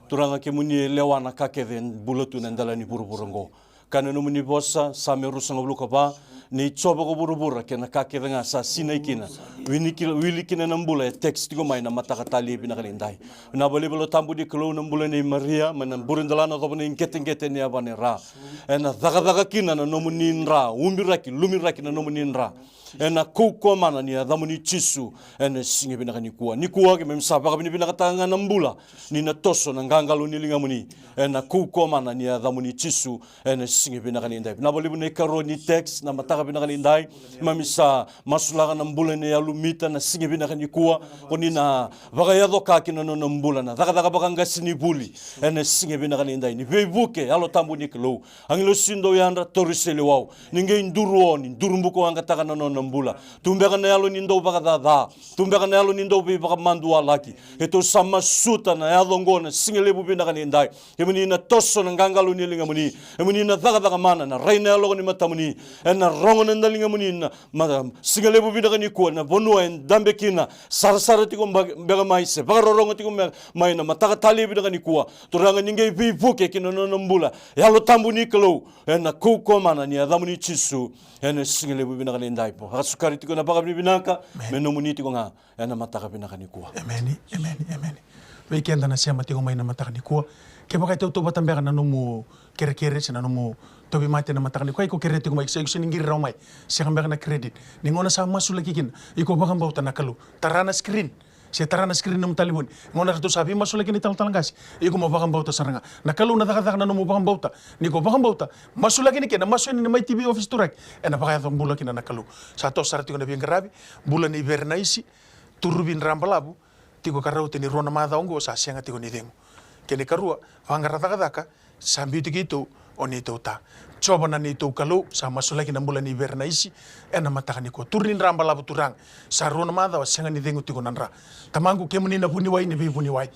Turaga, kemuni e lewa na ka kece e bula tu na dela ni vuravura oqo. Ka na nomuni vosa, Same ruasagavulu ka va, ni Jiova ko vuravura kei na ka kece ga sa sinai kina, wini ki-, wili kina na bula e text tiko mai na mataka talei vinaka nidai. Vinaka vakalevu Yalo Tabu ni Kalou, na bula nei Maria mai na buredelana, cova na iqeteqete ni yavana e ra. Ena cakacaka kina na nomuni dra, ubiraki, lumiraki na nomuni dra. Ena kaukauwa mana ni yacamuni Jisu, ena siga vinaka nikua. Nikua keimami sa vakavinavinakataka ga na bula ni na toso na qaqalo ni ligamuni. Ena kaukauwa mana ni yacamuni Jisu, ena siga vinaka nidai. Vinaka vakalevu na ikarua ni text na mataka vinaka nidai. Keimami sa masulaka na bula nei Alumita na siga vinaka nikua, ko ni na vakayaco ka kina nona bula na cakacaka vakaqasenivuli. Ena siga vinaka nidai, ni veivuke, Yalo Tabu ni Kalou. Agilosi dau yadra, tauri seleiwau, ni qai duru o, ni duru bukawaqa taka na nona bula. Tu beka na yalo ni dau vakacaca, tu beka na yalo ni dau veivakamadualaki. Keitou sa masuta na yaco oqo na siga levu vinaka nidai. Kemuni na toso na qaqalo ni ligamuni. Kemuni na cakacaka mana, na rai na yaloka ni matamuni. Ena rogo na ligamuni na ma-, siga levu vinaka nikua, na vanua e dabe kina, sarasara tiko ba-, beka mai se vakarorogo tiko me-, mai na mataka talei vinaka nikua. Turaga, ni qai veivuke kina nona bula, Yalo Tabu ni Kalou, ena kaukauwa mana ni yacamuni Jisu, ena siga levu vinaka nidai. Vakasukari tiko na vakavinavinaka me nomuni tiko ga ena mataka vinaka nikua. Emeni, emeni, emeni. Vei keda na sema tiko mai na mataka nikua, kevaka e tautauvata beka na nomu kerekere se na nomu tauvimate na mataka nikua, iko kerea tiko mai, se iko sega ni qiri rawa mai, sega beka na credit. Ni gauna sa masulaki kina, iko vakabauta na Kalou. Tara na screen, se tara na screen nomu talevoni. Gauna ratou sa veimasulaki na italatala qase, iko mo vakabauta sara ga. Na Kalou na cakacaka na nomu vakabauta. Ni ko vakabauta, masulaki ni kena masu yani na Mai T V office, turaki, ena vakayaco bula kina na Kalou. Sa toso sara tiko na veiqaravi, bula nei Vere Naisi, Turuvi Drabalavu, tiko ka rauta ni rua na macawa oqo sa sega tiko ni cegu. Kena ikarua, vaqara cakacaka, sa biuti keitou o neitou ta. Jiova na neitou Kalou, sa masulaki na bula nei Vere Naisi ena mataka nikua. Turuvi Drabalavu, Turaga, sa rua na macawa sega ni cegu tiko na dra. Tamaqu, kemuni na vuniwai ni veivuniwai.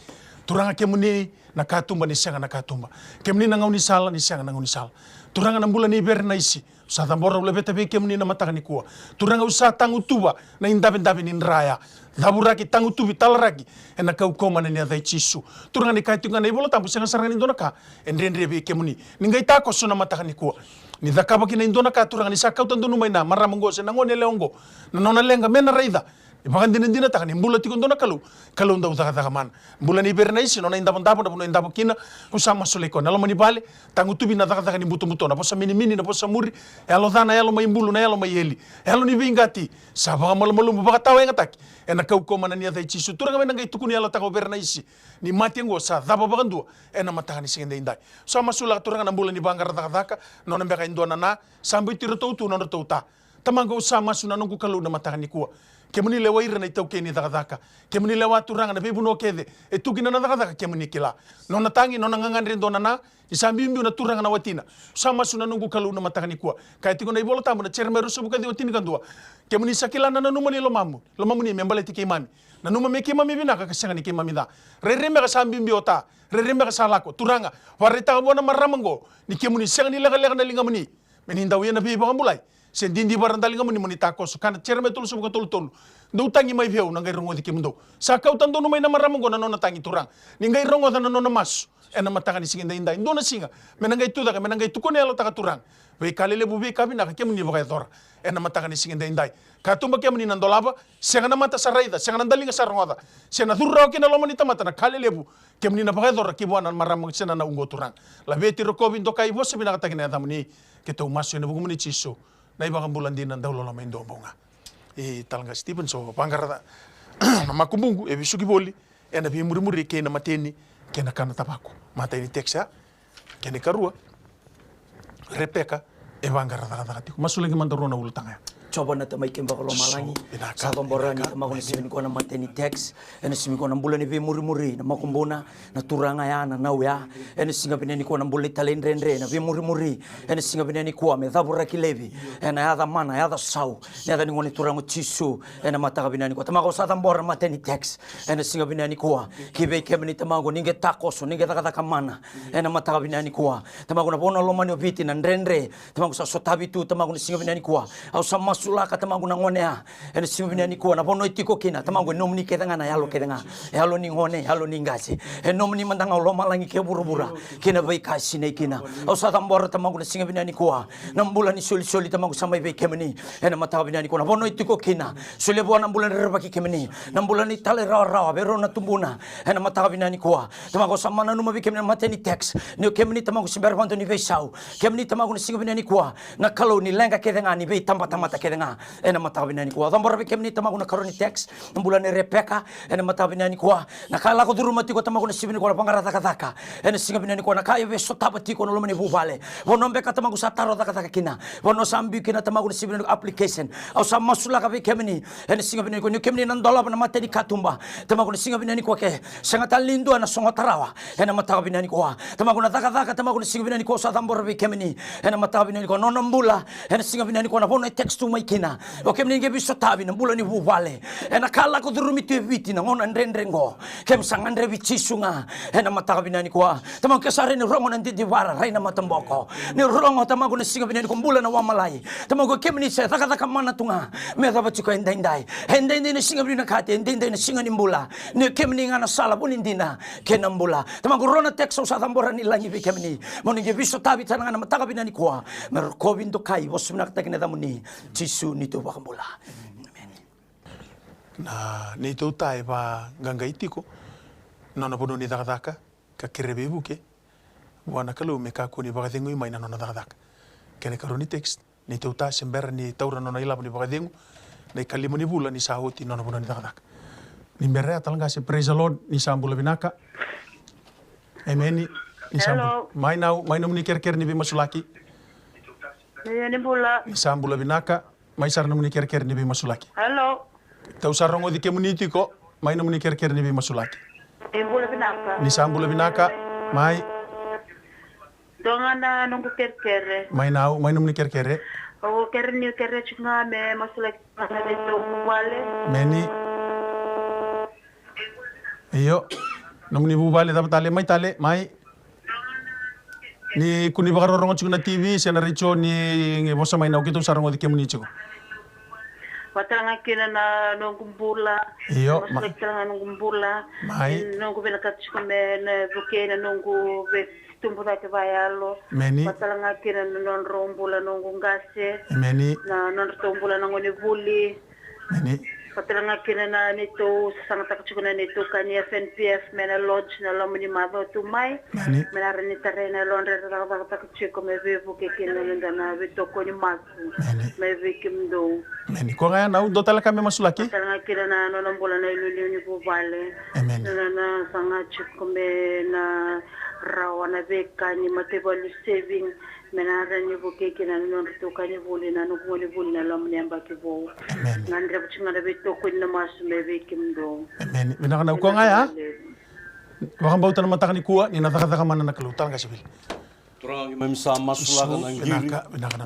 Turaga, kemuni na katuba ni sega na katuba. Kemuni na gaunisala ni sega na gaunisala. Turaga, na bula nei Vere Naisi, sa cabora, au laveta vei kemuni na mataka nikua. Turaga, au sa tagutuva na idavedave ni dra ya. Cavuraki, tagutuvi, talaraki ena kaukauwa mana ni yaca i Jisu. Turaga, ni kaya tiko ga na iVola Tabu, sega sara ga ni dua na ka e dredre vei kemuni. Ni qai takoso na mataka nikua, ni cakava kina e dua na ka, Turaga, ni sa kauta donu mai na marama oqo se na gone yalewa oqo, na nona leqa me na raica. E vakadinadinataka ni bula tiko dua na Kalou, Kalou dau cakacaka mana. Bula ni Verenaisi, nona idavodavo, na vanua e davo kina, ko sa masulaki koya. Na loma ni vale, tagutuvi na cakacaka ni butobuto, na vosa minimini, na vosa muri, yalo ca, na yalo mai bulu, na yalo mai eli, yalo ni veiqati, sa vakamalumalumu, vakatawayagataki ena kaukauwa mana ni yaca i Jisu. Turaga, me na qai tukuni yalataka o Verenaisi ni mate oqo sa cava vakadua ena mataka ni siga edaidai. Sa masulaka, Turaga, na bula ni vaqara cakacaka, nona beka e dua na na, sa biuti iratou tu nodratou ta. Tamaqu, au sa masu, na noqu Kalou, na mataka nikua. Kemuni lewa ira na itaukei ni cakacaka. Kemuni lewa, Turaga, na veivanua kece e tu kina na cakacaka, kemuni kila. Nona tagi, nona gagadre e dua na na, ni sa biubiu na turaga na watina. Au sa masu, na noqu Kalou, na mataka nikua. Kaya tiko na iVola Tabu, na Jeremaia ruasagavulu ka ciwa, tinikadua: Kemuni sa kila na nanuma ni lomamu, lomamuni me baleti keimami. Nanuma me keimami vinaka ka sega ni keimami ca. Rairai beka sa biubiu o ta, rairai beka sa lako. Turaga, vakaraitaka vua na marama oqo ni kemuni sega ni lekaleka na ligamuni me ni dau ia na veivakabulai, se didivara na daligamuni mo ni takoso. Kaya na Jeremaia tolusagavulu ka tolu, tolu: Dou tagi mai vei au, na qai rogoci kemudou. Sa kauta donu mai na marama oqo na nona tagi, Turaga, ni qai rogoca na nona masu ena mataka ni siga edaidai. Dua na siga me na qai tucake, me na qai tukuna yalataka, Turaga, veika lelevu, veika vinaka kemuni vakayacora ena mataka ni siga edaidai. Katuba kemuni na dolava, sega na mata sa raica, sega na daliga sa rogoca, se na curu rawa ki na loma ni tamata na ka lelevu kemuni na vakayacora ki vua na marama se na nau oqo, Turaga. Laveti, rokovi, dokai, vosa vinakataki na yacamuni. Keitou masu ena vukumuni Jisu, na iVakabula dina, dauloloma e dua bau ga. I talega Stephen, so vaqara na makubuqu e vesuki voli ena veimurimuri kei na mateni kei na kana tavako. Matai ni text ya. Kena ikarua, Repeka e vaqara cakacaka tiko. Masulaki mada rua na ulutaga ya. Jiova na Tamai keimami vakalomalagi. Vinaka, sa cabora ni, vinaka, Tamaqu, na siga nikua na mateni text. Ena siga nikua na bula ni veimurimuri, na makubuna, na turaga ya, na nau ya. Ena siga vinaka nikua na bula ni talaidredre, na veimurimuri. Ena siga vinaka nikua me cavuraki laivi ena yaca mana, yaca sau, na yaca ni Gone Turaga o Jisu. Ena mataka vinaka nikua, Tamaqu, au sa cabora na mateni text ena siga vinaka nikua. Ki vei kemuni, Tamaqu, ni qai takoso, ni qai cakacaka mana ena mataka vinaka nikua. Tamaqu, na vanua lomani o Viti, na dredre, Tamaqu, sa sotavi tu, Tamaqu, na siga vinaka nikua. Au sa masulaka, Tamaqu, na gone ya ena siga vinaka nikua, na vanua e tiko kina, Tamaqu, e nomuni kece ga na yalo kece ga. Yalo ni gone, yalo ni qase, e nomuni mada ga, o lomalagi kei vuravura, kei na veika e sinai kina. Au sa cabora, Tamaqu, na siga vinaka nikua na bula ni solisoli, Tamaqu, sa mai vei kemuni ena mataka vinaka nikua. Na vanua e tiko kina, solia vua na bula ni rerevaki kemuni, na bula ni talairawarawa vei rau na tubuna ena mataka vinaka nikua. Tamaqu, au sa nanuma vei kemuni na mateni text, ni o kemuni, Tamaqu, se bera vakadua ni veisau. Kemuni, Tamaqu, na siga vinaka nikua na Kalou ni leqa kece ga, ni veitabatamata kece ga. Ena mataka vinaka nikua, au cabora vei kemuni, Tamaqu, na ikarua ni text, na bula nei Repeka ena mataka vinaka nikua. Na ka e lako curuma tiko, Tamaqu, na siga vinaka nikua, na vaqara cakacaka ena siga vinaka nikua. Na ka e via sotava tiko na loma ni vuvale, vanua beka, Tamaqu, sa taro cakacaka kina, vanua sa biu kina, Tamaqu, na siga vinaka nikua, application. Au sa masulaka vei kemuni ena siga vinaka nikua, ni o kemuni na dolava na mateni katuba, Tamaqu, na siga vinaka nikua, ke sega tale ni dua na sogota rawa ena mataka vinaka nikua. Tamaqu, na cakacaka, Tamaqu, na siga vinaka nikua, au sa cabora vei kemuni ena mataka vinaka nikua, nona bula ena siga vinaka nikua, na vanua e text tu mai kina. O kemuni qai veisotavi na bula ni vuvale ena ka lako curumi tu e Viti na gauna dredre qo. Keimami sa gadrevi Jisu ga ena mataka vinaka nikua. Tamaqu, ke sa rai ni rogo na didivara, rai na mataboko. Ni rogo, Tamaqu, na siga vinaka nikua, bula na wamalai. Tamaqu, o kemuni se cakacaka mana tu ga me yacova tiko edaidai. Edaidai na siga vinakati, edaidai na siga ni bula. Ni o kemuni ga na sala, vu ni dina kei na bula. Tamaqu, rua na text au sa cabora ni lagi vei kemuni, mo ni qai veisotavi tale ga na mataka vinaka nikua. Me rokovi, dokai, vosa vinakataki na yacamuni, Jisu neitou iVakabula. Emeni. Na neitou ta e vaqaqai tiko na nona vanua ni cakacaka, ka kere veivuke vua na Kalou me kakua ni vakacegui mai na nona cakacaka. Kena ikarua ni text, neitou ta se bera ni taura na nona ilavo ni vakacegu na ikalima ni vula ni sa oti na nona vanua ni cakacaka. Ni bera ya, talega, se praise the Lord, ni sa bula vinaka. Emeni. Ni sa bula. Hello. Mai nau, mai nomuni kerekere ni veimasulaki. Ni bula. Ni sa bula vinaka. Mai sara nomuni kerekere ni veimasulaki. Hello. Tou sa rogoci kemuni tiko. Mai nomuni kerekere ni veimasulaki. Ni bula vinaka. Ni sa bula vinaka. Mai. Dua ga na noqu kerekere. Mai nau, mai nomuni kerekere. Au kere ni kere tiko ga me masulaki ga na veitou vuvale. Emeni. Io. Nomuni vuvale, cava tale, mai tale, mai. Ni kua ni vakarorogo tiko na T V se na retio, ni vosa mai nau, keitou sa rogoci kemuni tiko. Vatalega kina na noqu bula. Io, ma- Vatalega kina na noqu bula. Mai. Ni noqu vinakata tiko me na vukei na noqu veitubu cake vakayalo. Emeni. Vatalega kina na nodrau bula noqu qase. Emeni. Na nodratou bula na gone vuli. Emeni. Vaka talega kina na neitou sasagataka tiko na neitou ka ni F N P F mai na lodge na loma ni macawa tu mai. Emeni. Me na rawa ni tarai na yalodra era cakacakataka tiko me veivuke kina na noda na veitokoni masu. Emeni. Mai vei kemudou. Emeni. Ko ga ya na au dua tale ka me masulaki. Vaka talega kina na nona bula na iliuliu ni vuvale. Emeni. Na nona saga tiko me na rawa na veika ni mataivalu saving. Me na rawa ni vukei kina na nodratou ka ni vuli na noqu gonevuli na loma ni yabaki vou. Emeni. Gadreva tiko ga na veitokoni na masu me vei kemudou. Emeni. Vinaka na au ko ga ya. Vakabauta na mataka nikua ni na cakacaka mana na Kalou. Talega sivili. Turaga, keimami sa masulaka na qiri,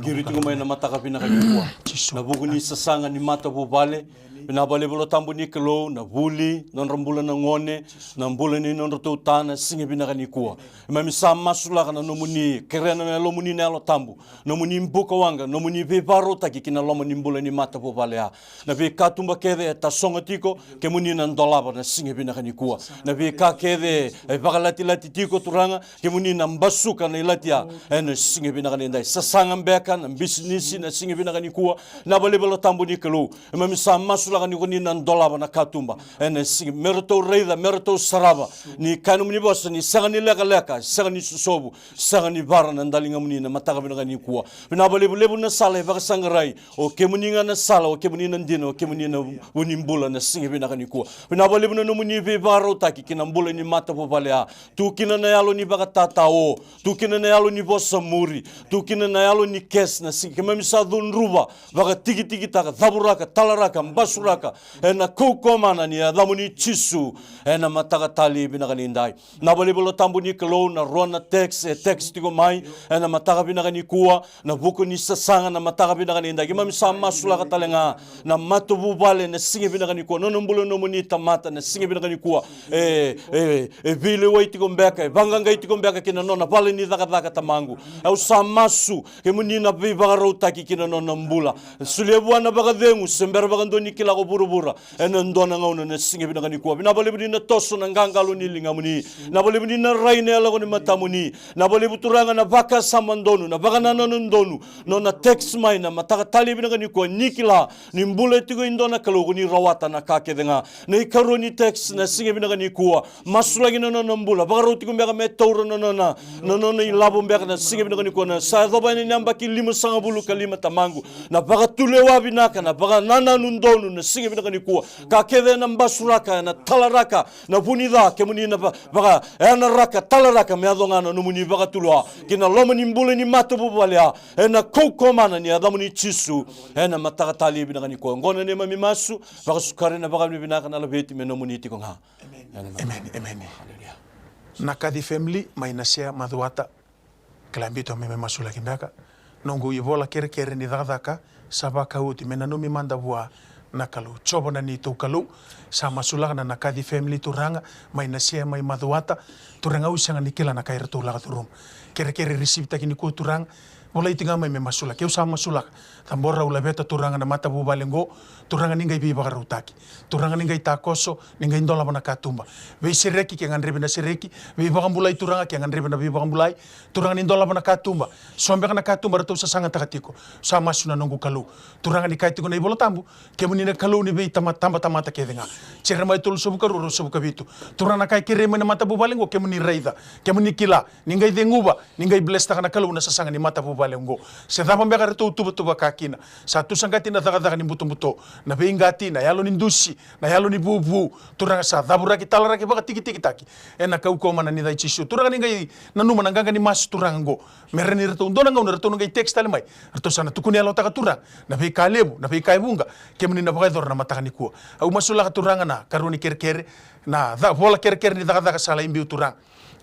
qiri tiko mai na mataka vinaka nikua. Na vuku ni sasaga ni matavuvale. Vinaka vakalevu Yalo Tabu ni Kalou, na vuli, nodra bula na gone, na bula ni nodratou ta na siga vinaka nikua. Keimami sa masulaka na nomuni kerena na Yalomuni na Yalo Tabu, nomuni buka waqa, nomuni veivakarautaki ki na loma ni bula ni matavuvale ya. Na veikatuba kece e tasogo tiko, kemuni na dolava na siga vinaka nikua. Na veika kece e vakalatilati tiko Turaga, kemuni na basuka na ilati ya. Ena siga vinaka nidai, sasaga beka na bisinisi na siga vinaka nikua. Vinaka vakalevu Yalo Tabu ni Kalou, keimami sa masulaka ni ko ni na dolava na katuba. Ena siga me ratou raica, me ratou sarava ni kaya nomuni vosa ni sega ni lekaleka, sega ni sosovu, sega ni vara na daligamuni na mataka vinaka nikua. Vinaka vakalevu, levu na sala e vakasaqarai. O kemuni ga na sala, o kemuni na dina, o kemuni na vu ni bula na siga vinaka nikua. Vinaka vakalevu na nomuni veivakarautaki ki na bula ni matavuvale ya. Tu kina na yalo ni vakatatao, tu kina na yalo ni vosa muri, tu kina na yalo ni kesi na siga. Keimami sa cudruva, vakatikitikitaka, cavuraka, talaraka, basuraka ena kaukauwa mana ni yacamuni Jisu, ena mataka tale vinaka nidai. Vinaka vakalevu Yalo Tabu ni Kalou, na rua na text e text tiko mai ena mataka vinaka nikua, na vuku ni sasaga na mataka vinaka nidai. Keimami sa masulaka talega na matavuvale na siga vinaka nikua, nona bula nomuni tamata na siga vinaka nikua. E, e, e veilewai tiko beka, e vaqaqai tiko beka ki na nona vale ni cakacaka Tamaqu. Au sa masu, kemuni na veivakarautaki ki na nona bula. Solia vua na vakacegu se bera vakadua ni kila ko vuravura. Ena dua na gauna na siga vinaka nikua. Vinaka vakalevu ni na toso na qaqalo ni ligamuni. Vinaka vakalevu ni na rai na yalako ni matamuni. Vinaka vakalevu Turaga na vakasama donu, na vakanananu donu. Nona text mai na mataka tale vinaka nikua ni kila ni bula e tiko e dua na Kalou ko ni rawata na ka kece ga. Na ikarua ni text na siga vinaka nikua. Masulaki na nona bula, vakarau tiko beka me taura na nona, na nona ilavo beka na siga vinaka nikua. Na sa yacova yani na yabaki limasagavulu ka lima Tamaqu. Na vakatulewa vinaka, na vakanananu donu na siga vinaka nikua. Ka kece ena basuraka, ena talaraka na vu ni ca, kemuni na va-, vaka, ena raka, talaraka me yaco ga na nomuni vakatulewa ki na loma ni bula ni matavuvale ya. Ena kaukauwa mana ni yacamuni Jisu, ena mataka tale vinaka nikua. Oqo na neimami masu, vakasukai na vakavinavinaka na laveti me nomuni tiko ga. Emeni, emeni. Na Kaci family mai Nasea, Macuata. Kila bitu me, me masulaki beka. Noqu ivola kerekere ni cakacaka sa vakauti, me nanumi mada vua na Kalou. Jiova na neitou Kalou. Sa masulaka na, na Kaci family Turaga mai Nasea, mai Macuata. Turaga, au sega ni kila na ka eratou lako curuma. Kerekere receive taki nikua Turaga. Volai tiko ga mai me masulaki. Au sa masulaka. Cabora, au laveta Turaga na matavuvale oqo. Turaga, ni qai veivakarautaki. Turaga, ni qai takoso, ni qai dolava na katuba. Veisereki ke gadrevi na sereki, veivakabulai Turaga ke gadrevi na veivakabulai. Turaga, ni dolava na katuba. So beka na katuba ratou sasagataka tiko. Sa masu na noqu Kalou. Turaga, ni kaya tiko na iVola Tabu, kemuni na Kalou ni veitama-, taba tamata kece ga. Jeremaia tolusagavulu ka rua, ruasagavulu ka vitu. Turaga, na ka e kerei mai na matavuvale oqo kemuni raica, kemuni kila. Ni qai ceguva, ni qai blesstaka na Kalou na sasaga ni matavuvale oqo. Se cava beka eratou tuvatuvaka kina. Sa tu saqati na cakacaka ni butobuto, na veiqati, na yalo ni dusi, na yalo ni vuvu. Turaga, sa cavuraki, talaraki, vakatikitikitaki ena kaukauwa mana ni yaca i Jisu. Turaga, ni qai nanuma na qaqa ni masu Turaga oqo. Me rawa ni ratou dua na gauna ratou na qai text tale mai. Ratou sa na tukuni yalotaka Turaga na veika levu, na veika e vuqa kemuni na vakayacora na mataka nikua. Au masulaka Turaga na karua ni kerekere, na ca-, vola kerekere ni cakacaka sa lai biu Turaga.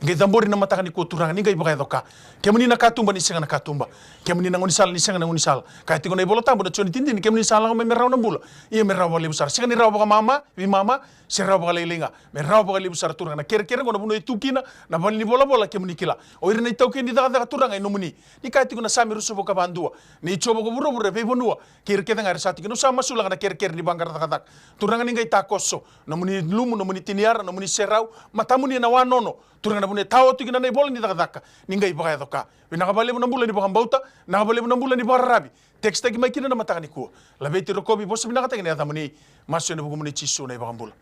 Qai cabori na mataka nikua Turaga, ni qai vakayaco ka. Kemuni na katuba, ni sega na katuba. Kemuni na gaunisala, ni sega na gaunisala. Kaya tiko na iVola Tabu na Joni tini, kemuni sa lako mai me rawa na bula. Ia me rawa vakalevu sara. Sega ni rawa vakamama, veimama, se rawa vakalailai ga. Me rawa vakalevu sara Turaga. Na kerekere oqo na vanua e tu kina, na vale ni volavola kemuni kila. O ira na itaukei ni cakacaka Turaga e nomuni. Ni kaya tiko na Same ruasagavulu ka va dua. Ni Jiova ko vuravura, veivanua. Kei ira kece ga era sa tiko. Au sa masulaka na kerekere ni vaqara cakacaka. Turaga ni qai takoso. Nomuni lumu, nomuni tiniara, nomuni serau. Matamuni ena wanono. Turaga na vanua e tawa tu kina na ivola ni cakacaka, ni qai vakayaco ka. Vinaka vakalevu na bula ni vakabauta, vinaka vakalevu na bula ni vakararavi. Tekisitaki mai kina na mataka nikua. Laveti, rokovi, vosa vinakataki na yacamuni. Masu ena vukumuni Jisu na iVakabula.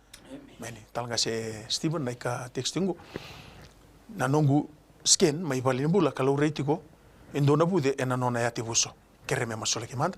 Emeni. Talatala qase Stephen, na ika tekisiti qo. Na noqu scan mai valenibula ka laurai tiko e dua na vuce ena nona yatevuso. Kere me masulaki mada.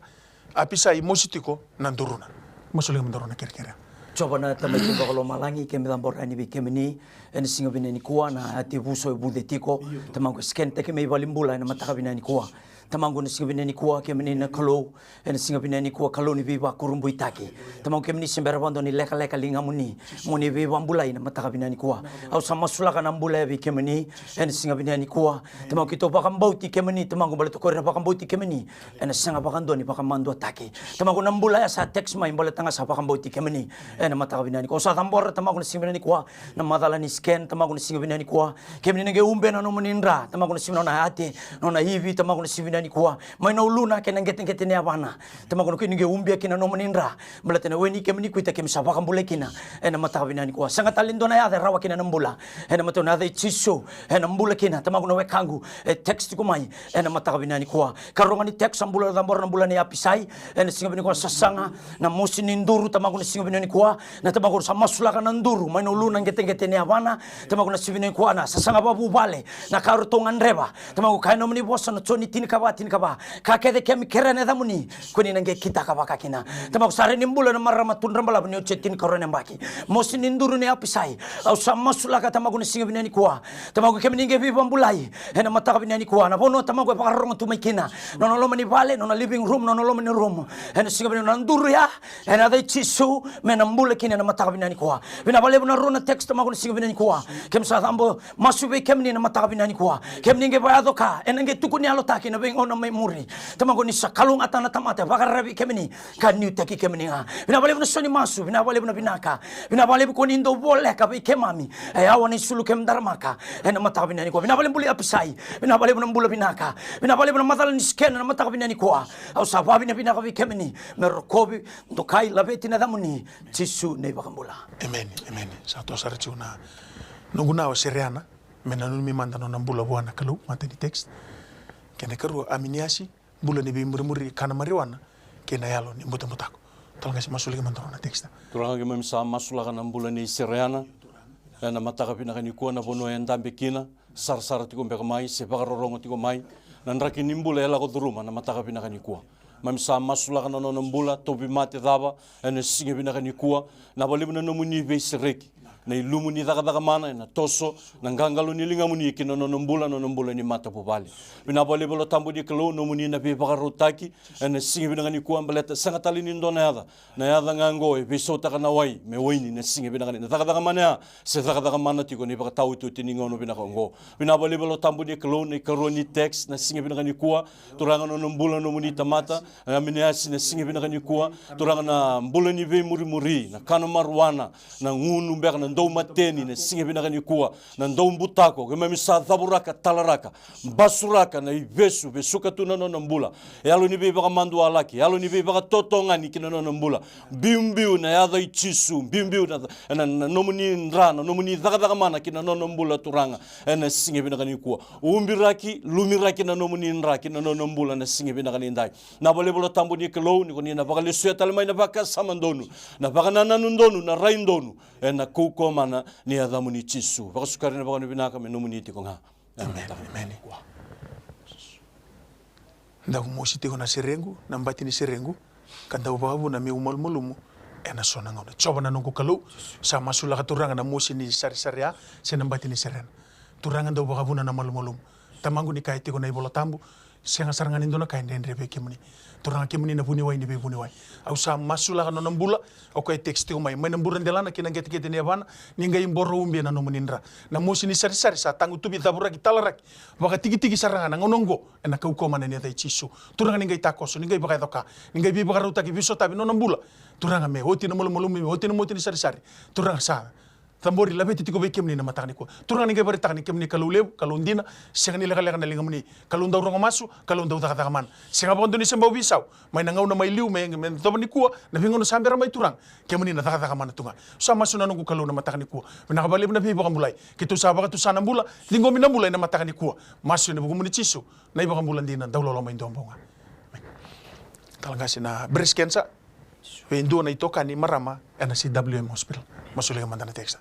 Apisai, mosi tiko na duruna. Masulaki mada na kerekere. Jiova na Tamai kei vakalomalagi, keimami cabora yani vei kemuni ena siga vinaka nikua, na yatevuso e vuce tiko. Tamaqu, scan taki mai valenibula ena mataka vinaka nikua. Tamaqu, na siga vinaka nikua, kemuni na Kalou, ena siga vinaka nikua, Kalou ni veivakurabuitaki. Tamaqu, kemuni se bera vakadua ni lekaleka ligamuni mo ni veivakabulai na mataka vinaka nikua. Au sa masulaka na bula ya vei kemuni ena siga vinaka nikua. Tamaqu, keitou vakabauti kemuni, Tamaqu, baleta ko ira na vakabauti kemuni ena sega vakadua ni vakamaduataki. Tamaqu, na bula ya sa text mai baleta ga sa vakabauti kemuni ena mataka vinaka nikua. Au sa cabora, Tamaqu, na siga vinaka nikua, na macala ni scan, Tamaqu, na siga vinaka nikua. Kemuni na qai ubia na nomuni dra, Tamaqu, na siga, nona yate, nona ivi, Tamaqu, na siga vinaka nikua, mai na uluna kei na qeteqete ni yavana. Tamaqu, na kemuni qai ubia kina na nomuni dra, baleta na weni kemuni, kuita kemuni sa vakabulai kina ena mataka vinaka nikua. Sega tale ni dua na yaca e rawa kina na bula, ena matau na yaca i Jisu, ena bula kina. Tamaqu, na wekaqu e text tiko mai ena mataka vinaka nikua. Karua ga ni text, sa bula, cabora na bula nei Apisai ena siga vinaka nikua, sasaga na mosi ni duru, Tamaqu, na siga vinaka nikua. Na Tamaqu, sa masulaka na duru mai na uluna qeteqete ni yavana. Tamaqu, na siga vinaka nikua, na sasaga vakavuvale, na ka ratou gadreva. Tamaqu, kaya na nomuni vosa na Joni tinikava, tinikava: Ka kece keimami kerea ena yacamuni, ko ni na qai kitaka vaka kina. Tamaqu, sa rawa ni bula na marama tudrabalavu ni oti e tinikarua na yabaki. Mosi ni duru nei Apisai, au sa masulaka, Tamaqu, na siga vinaka nikua. Tamaqu, kemuni qai veivakabulai ena mataka vinaka nikua. Na vanua, Tamaqu, e vakarorogo tu mai kina, nona loma ni vale, nona living room, nona loma ni room, ena siga vinaka nikua, na duru ya, ena yaca i Jisu, me na bula kina ena mataka vinaka nikua. Vinaka vakalevu na rua na text, Tamaqu, na siga vinaka nikua. Keimami sa cabo, masu vei kemuni na mataka vinaka nikua. Kemuni qai vakayaco ka, ena qai tukuni yalotaki na veigauna mai muri. Tamaqu, ni sa kalougata na tamata e vakararavi kemuni, ka nuitaki kemuni ga. Vinaka vakalevu na sau ni masu, vinaka vakalevu na vinaka. Vinaka vakalevu ko ni dau voleka vei keimami e yawa na isulu keimami daramaka ena mataka vinaka nikua. Vinaka vakalevu bula i Apisai, vinaka vakalevu na bula vinaka. Vinaka vakalevu na macala ni scan ena mataka vinaka nikua. Au sa vakavinavinaka vei kemuni, me rokovi, dokai, laveti na yacamuni, Jisu na iVakabula. Emeni, emeni. Sa toso sara tiko na noqu na o Sereana, me nanumi mada nona bula vua na Kalou, matai ni text. Kei na ikarua, Aminiasi, bula ni veimurimuri, kana marijuana, kei na yalo ni butabutako. Talatala qase, masulaki mada na text. Turaga, keimami sa masulaka na bula nei Sereana ena mataka vinaka nikua, na vanua e dabe kina, sarasara tiko beka mai se vakarorogo tiko mai na draki ni bula e lako curuma na mataka vinaka nikua. Keimami sa masulaka na nona bula, tauvimate cava ena siga vinaka nikua. Vinaka vakalevu na nomuni veisereki, na ilumu ni cakacaka mana ena toso, na qaqalo ni ligamuni ki na nona bula, nona bula ni matavuvale. Vinaka vakalevu Yalo Tabu ni Kalou, nomuni na veivakarautaki ena siga vinaka nikua, baleta sega tale ni dua na yaca, na yaca ga oqo e veisautaka na wai me waini na siga vinaka ni, na cakacaka mana ya se cakacaka mana tiko na ivakataotioti ni gauna vinaka oqo. Vinaka vakalevu Yalo Tabu ni Kalou, na ikarua ni text na siga vinaka nikua, Turaga, nona bula nomuni tamata, na Aminiasi, na siga vinaka nikua. Turaga, na bula ni veimurimuri, na kana marijuana, na gunu beka, na dau mateni na siga vinaka nikua, na dau butako, keimami sa cavuraka, talaraka, basuraka na ivesu, vesuka tu na nona bula. Yalo ni veivakamadualaki, yalo ni veivakatotogani ki na nona bula. Biubiu na yaca i Jisu, biubiu na, na, na nomuni dra, na nomuni cakacaka mana ki na nona bula, Turaga, ena siga vinaka nikua. Ubiraki, lumiraki na nomuni dra ki na nona bula na siga vinaka nidai. Vinaka vakalevu Yalo Tabu ni Kalou, ni ko ni na vakalesuya tale mai na vakasama donu, na vakanananu donu, na rai donu, ena kaukauwa mana ni yacamuni Jisu. Vakasukai na vakanuinui vinaka me nomuni tiko ga. Emeni. Emeni. Dau mosi tiko na serequ, na bati ni serequ, ka dau vakavuna meu malumalumu ena so na gauna. Jiova na noqu Kalou, sa masulaka, Turaga, na mosi ni sarisari ya se na bati ni serequ. Turaga, dau vakavuna na malumalumu. Tamaqu, ni kaya tiko na iVola Tabu, sega sara ga ni dua na ka e dredre vei kemuni. Turaga, kemuni na vuniwai ni veivuniwai. Au sa masulaka nona bula, o koya e text tiko mai, mai na bura delana ki na qeteqete ni yavana, ni qai boro ubia na nomuni dra. Na mosi ni sarisari sa tagutuvi, cavuraki, talaraki, vakatikitiki sara ga na gauna oqo, ena kaukauwa mana ni yaca i Jisu. Turaga, ni qai takoso, ni qai vakayaco ka, ni qai veivakarautaki, veisotavi nona bula. Turaga, me oti na malumalumu, me oti na mosi ni sarisari. Turaga, sa cabori, laveti tiko vei kemuni na mataka nikua. Turaga, ni qai vakaraitaka ni kemuni Kalou levu, Kalou dina, sega ni lekaleka na ligamuni. Kalou dau rogo masu, Kalou dau cakacaka mana. Sega vakadua ni se bau veisau mai na gauna mai liu me, me yacova nikua, na veigauna sa bera mai, Turaga, kemuni na cakacaka mana tu ga. Sa masu na noqu Kalou na mataka nikua. Vinaka vakalevu na veivakabulai. Keitou sa vakatusa na bula, ciqomi na bula ena mataka nikua. Masu ena vukumuni Jisu, na iVakabula dina, dauloloma e dua bau ga. Talatala qase na breast cancer, vei dua na itokani marama ena C W M Hospital. Masulaki mada na text.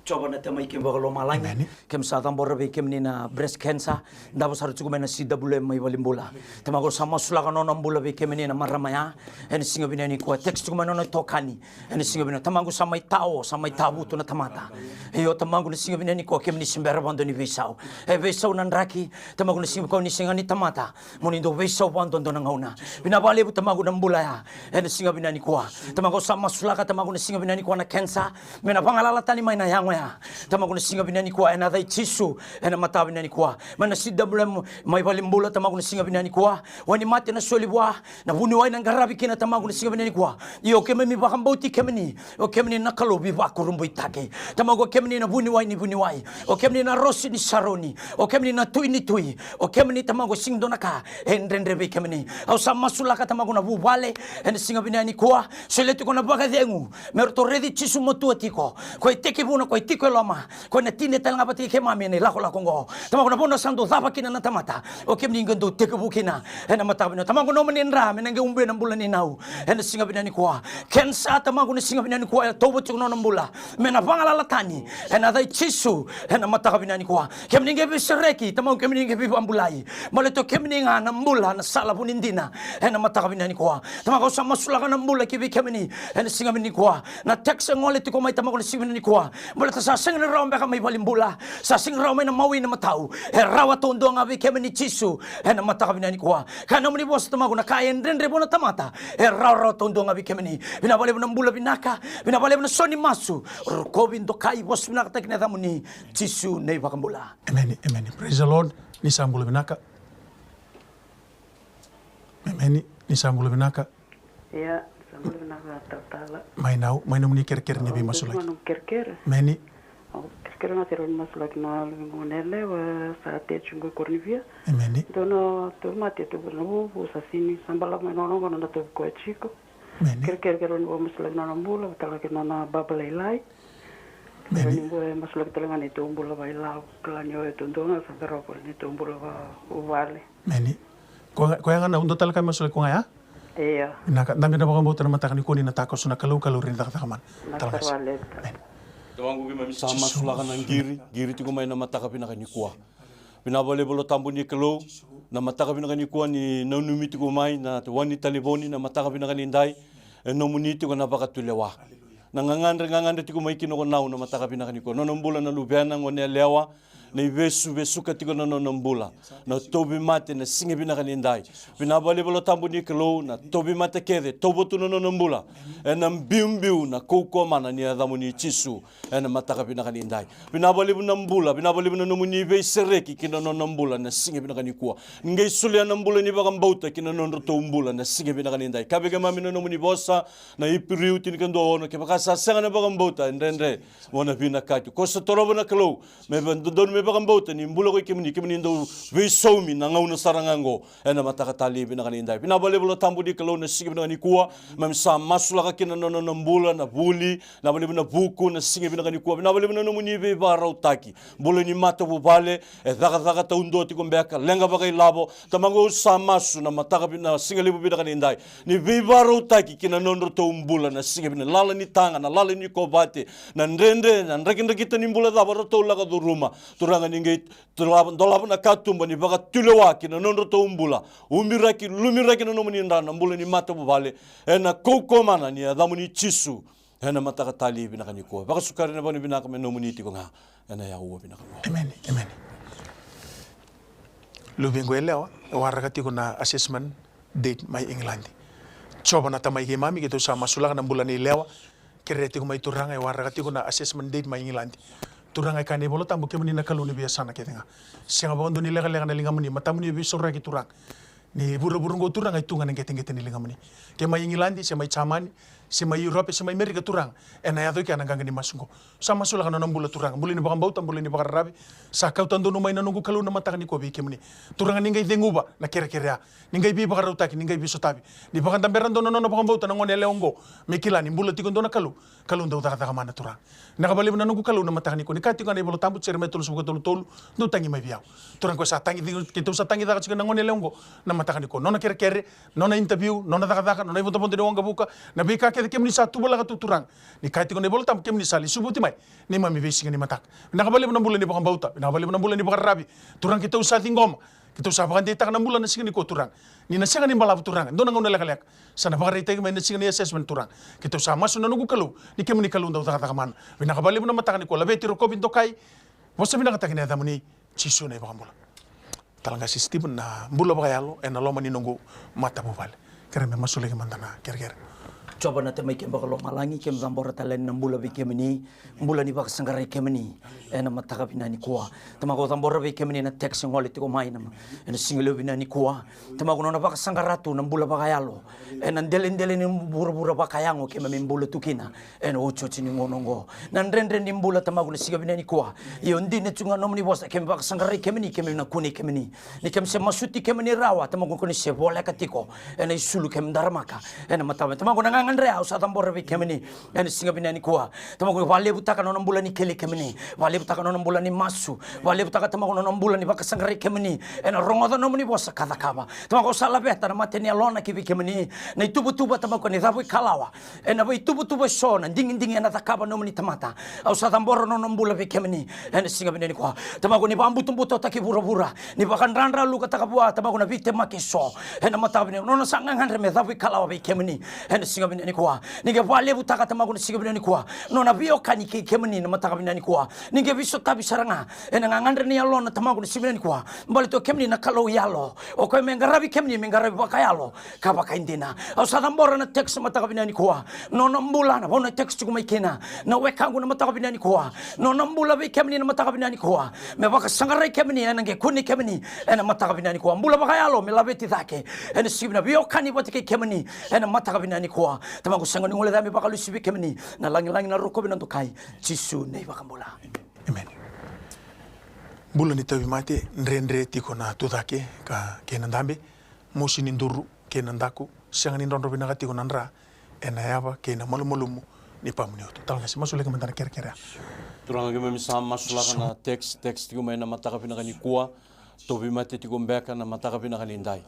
Jiova na Tamai keimami vakalomalagi. Emeni. Keimami sa cabora vei kemuni na breast cancer. Davo sara tiko mai na C W M mai valenibula. Tamaqu, au sa masulaka na nona bula vei kemuni na marama ya. Ena siga vinaka nikua, text tiko mai na nona itokani. Ena siga vinaka, Tamaqu, sa mai tao, sa mai tavutu na tamata. Io, Tamaqu, na siga vinaka nikua, kemuni se bera vakadua ni veisau. E veisau na draki, Tamaqu, na siga, kau ni sega ni tamata. Mo ni dau veisau vakadodonu na gauna. Vinaka vakalevu, Tamaqu, na bula ya. Ena siga vinaka nikua, Tamaqu, au sa masulaka, Tamaqu, na siga vinaka nikua, na cancer. Me na vagalala tani mai na yago ya, Tamaqu, na siga vinaka nikua, ena yaca i Jisu. Ena mataka vinaka nikua, mai na C W M mai valenibula, Tamaqu, na siga vinaka nikua, wainimate na soli vua, na vuniwai na qaravi kina, Tamaqu, na siga vinaka nikua. Io, keimami vakabauti kemuni. O kemuni na Kalou veivakurabuitaki. Tamaqu, o kemuni na vuniwai ni vuniwai. O kemuni na Rosi ni Saroni. O kemuni na Tui ni tui. O kemuni, Tamaqu, sega ni dua na ka e dredre vei kemuni. Au sa masulaka, Tamaqu, na vuvale ena siga vinaka nikua. Solia tiko na vakacegu me ratou raici Jisu matua tiko. Ko e tekivuna, ko e tiko e loma, ko e na tini tale ga vata kei keimami ena ilakolako oqo. Tamaqu, na vanua sa dau cava kina na tamata, o kemuni qai dau tekivu kina. Ena mataka vinaka, Tamaqu, nomuni dra me na qai ubi na bula ni nau. Ena siga vinaka nikua, cancer, Tamaqu, na siga vinaka nikua, e tauva tiko na nona bula, me na vagalala tani. Ena yaca i Jisu. Ena mataka vinaka nikua, kemuni qai veisereki, Tamaqu, kemuni qai veivakabulai. Baleta o kemuni ga na bula, na sala, vu ni dina. Ena mataka vinaka nikua, Tamaqu, au sa masulaka na bula ki vei kemuni. Ena siga vinaka nikua, na text e gole tiko mai, Tamaqu, na siga vinaka nikua, baleta sa sega ni rawa beka mai valenibula, sa sega ni rawa mai na mawi, na matau. E rawa taudua ga vei kemuni Jisu. Ena mataka vinaka nikua, kaya na nomuni vosa, Tamaqu, na ka e dredre vua na tamata, e rawarawa taudua ga vei kemuni. Vinaka vakalevu na bula vinaka. Vinaka vakalevu na sau ni masu. Rokovi, dokai, vosa vinakataki na yacamuni, Jisu na iVakabula. Emeni, emeni. Praise the Lord. Ni sa bula vinaka. Emeni. Ni sa bula vinaka. Ia, sa bula vinaka, talatala. Mai nau, mai nomuni kerekere ni veimasulaki. Au kerekere. Emeni. Au kerekere ga, kerekere ni masulaki na luvequ, na yalewa, sa tei tiko qo i Koronivia. Emeni. Dua na tauvimate, tauvi na vuvu, sa sini, sa balavu mai na gauna oqo na nona tauvi koya tiko. Emeni. Kerekere, kerekere ni vakamasulaki na nona bula, vata kei na nona baba lailai. Emeni. Kerekere ni bula, masulaki tale ga na neitou bula vakailavo. Kila ni o yau taudua ga, sa bera voli na neitou bula vakavuvale. Emeni. Koya, koya ga na dua tale ka me masulaki koya ga ya? Ia. Vinaka, dabe na vakabauta na mataka nikua, ni na takoso na Kalou, Kalou ni cakacaka mana. Vinaka vakalevu. Emeni. Tamaqu, keimami sa masulaka na qiri, qiri tiko mai na mataka vinaka nikua. Vinaka vakalevu, Yalo Tabu ni Kalou, na mataka vinaka nikua ni nanumi tiko mai na wani talevoni na mataka vinaka nidai. E nomuni tiko na vakatulewa. Na gagadre, gagadre tiko mai kina ko Nau na mataka vinaka nikua. Nona bula na luvena, gone yalewa, na ivesu, vesuka tiko na nona bula. Na tauvimate na siga vinaka nidai. Vinaka vakalevu, Yalo Tabu ni Kalou, na tauvimate kece, tauva tu na nona bula. Ena biubiu na kaukauwa mana ni yacamuni Jisu. Ena mataka vinaka nidai. Vinaka vakalevu na bula, vinaka vakalevu na nomuni veisereki ki na nona bula na siga vinaka nikua. Ni qai solia na bula ni vakabauta ki na nodratou bula na siga vinaka nidai. Kaya vei keimami na nomuni vosa, na Iperiu tinikadua ono, kevaka sa sega na vakabauta, e dredre mo na vinakati. Ko sa torova na Kalou, me va-, dodonu me vakabauta ni bula ko i kemuni, kemuni dau veisaumi na gauna sara ga oqo. Ena mataka talei vinaka nidai. Vinaka vakalevu, Yalo Tabu ni Kalou, na siga vinaka nikua. Keimami sa masulaka kina na nona bula, na vuli, vinaka vakalevu na vuku na siga vinaka nikua. Vinaka vakalevu na nomuni veivakarautaki. Bula ni matavuvale, e cakacaka taudua tiko beka, leqa vakailavo. Tamaqu, au sa masu na mataka vi-, na siga levu vinaka nidai, ni veivakarautaki ki na nodratou bula na siga vinaka, lala ni taga, na lala ni kovate, na dredre, na drakidrakita ni bula cava ratou lako curuma. Turaga, ni qai dolava, dolava na katuba ni vakatulewa ki na nodratou bula. Ubiraki, lumiraki na nomuni dra na bula ni matavuvale. Ena kaukauwa mana ni yacamuni Jisu. Ena mataka talei vinaka nikua. Vakasukari na vakavinavinaka me nomuni tiko ga. Ena yaua vinaka. Emeni, emeni. Luvequ yalewa, e waraka tiko na assessment date mai Igiladi. Jiova na Tamai keimami, keitou sa masulaka na bula ni yalewa. Kerea tiko mai, Turaga, e waraka tiko na assessment date mai Igiladi. Turaga, e kaya na iVola Tabu, kemuni na Kalou ni veiyasana kece ga. Sega vakadua ni lekaleka na ligamuni, matamuni e veisauraki, Turaga. Ni vuravura oqo, Turaga, e tu ga na qeteqete ni ligamuni. Ke mai Igiladi, se mai Jamani, se mai Europe, se mai Amerika, Turaga, ena yaco i kea na qaqa ni masu oqo. Sa masulaka na nona bula, Turaga, bula ni vakabauta, bula ni vakararavi. Sa kauta donu mai na noqu Kalou na mataka nikua vei kemuni. Turaga, ni qai ceguva na kerekere ya, ni qai veivakarautaki, ni qai veisotavi, ni vakadabera donu na nona vakabauta na gone yalewa oqo, me kila ni bula tiko e dua na Kalou, Kalou dau cakacaka mana, Turaga. Vinaka vakalevu na noqu Kalou na mataka nikua, ni kaya tiko ga na iVola Tabu, Jeremaia tolusagavulu ka tolu tolu, dou tagi mai vei au. Turaga, ko sa tagi, keitou sa tagicaka tiko na gone yalewa oqo na mataka nikua, nona kerekere, nona interview, nona cakacaka, nona ivodovodo ni waqavuka, na veika kece kemuni sa tuvalaka tu, Turaga. Ni kaya tiko na iVola Tabu, kemuni sa lesu voti mai neimami veisiga ni mataka. Vinaka vakalevu na bula ni vakabauta, vinaka vakalevu na bula ni vakararavi. Turaga, keitou sa ciqoma, keitou sa vakadeitaka na bula na siga nikua, Turaga, ni na sega ni balavu, Turaga, dua na gauna lekaleka sa na vakaraitaki mai na siga ni assessment, Turaga. Keitou sa masu na noqu Kalou, ni kemuni Kalou dau cakacaka mana. Vinaka vakalevu na mataka nikua, laveti, rokovi, dokai, vosa vinakataki na yacamuni, Jisu na iVakabula. Tala qase Stephen, na bula vakayalo ena loma ni noqu matavuvale. Kere me masulaki mada na kerekere. Jiova na Tamai kei vakalomalagi, keimami cabora tale yani na bula vei kemuni, bula ni vakasaqarai kemuni ena mataka vinaka nikua. Tamaqu, au cabora vei kemuni na text e gole tiko mai na ma-, ena siga levu vinaka nikua. Tamaqu, nona vakasaqara tu na bula vakayalo ena deledele ni vuravura vakayago keimami bula tu kina ena otioti ni gauna oqo. Na dredre ni bula, Tamaqu, na siga vinaka nikua. Io, dina tu ga na nomuni vosa, keimami vakasaqarai kemuni, keimami na kunei kemuni. Ni keimami se masuti kemuni rawa, Tamaqu, ko ni se voleka tiko ena isulu keimami daramaka ena mataka. Tamaqu, na gagadre au sa cabora vei kemuni ena siga vinaka nikua. Tamaqu, vakalevutaka na nona bula ni kele kemuni, vakalevutaka na nona bula ni masu, vakalevutaka, Tamaqu, na nona bula ni vakasaqarai kemuni, ena rogoca na nomuni vosa ka cakava. Tamaqu, au sa laveta na mate ni yalona ki vei kemuni, na ituvatuva, Tamaqu, ni cavuikalawa, ena veituvatuva eso, na digidigi ena cakava na nomuni tamata. Au sa cabora na nona bula vei kemuni ena siga vinaka nikua. Tamaqu, ni vakabutobutotaki vuravura, ni vakadradralukataka vua, Tamaqu, na veitemaki eso ena mataka vinaka, nona sa gagadre me cavuikalawa vei kemuni ena siga vinaka nikua. Ni qai vakalevutaka, Tamaqu, na siga vinaka nikua, nona veiwekani kei kemuni na mataka vinaka nikua. Ni qai veisotavi sara ga ena gagadre ni yalona, Tamaqu, na siga vinaka nikua, baleta o kemuni na Kalou yalo. O koya me qaravi kemuni me qaravi vakayalo ka vakaidina. Au sa cabora na text mataka vinaka nikua, nona bula, na vanua e text tiko mai kina na wekaqu na mataka vinaka nikua. Nona bula vei kemuni na mataka vinaka nikua, me vakasaqarai kemuni, ena qai kunei kemuni ena mataka vinaka nikua. Bula vakayalo me laveti cake ena siga vinaka, veiwekani vata kei kemuni ena mataka vinaka nikua. Tamaqu, sega ni guilecavi, me vakalesui vei kemuni na lagilagi, na rokovi, na dokai, Jisu na iVakabula. Amen. Bula ni tauvimate, dredre tiko na tucake ka kei na dabe, mosi ni duru kei na daku, sega ni drodro vinaka tiko na dra ena yava kei na malumalumu ni pamu ni uto. Tala qase, masulaki mada na kerekere. Turaga, keimami sa masulaka na text, text tiko mai na mataka vinaka nikua. Tauvimate tiko beka na mataka vinaka nidai.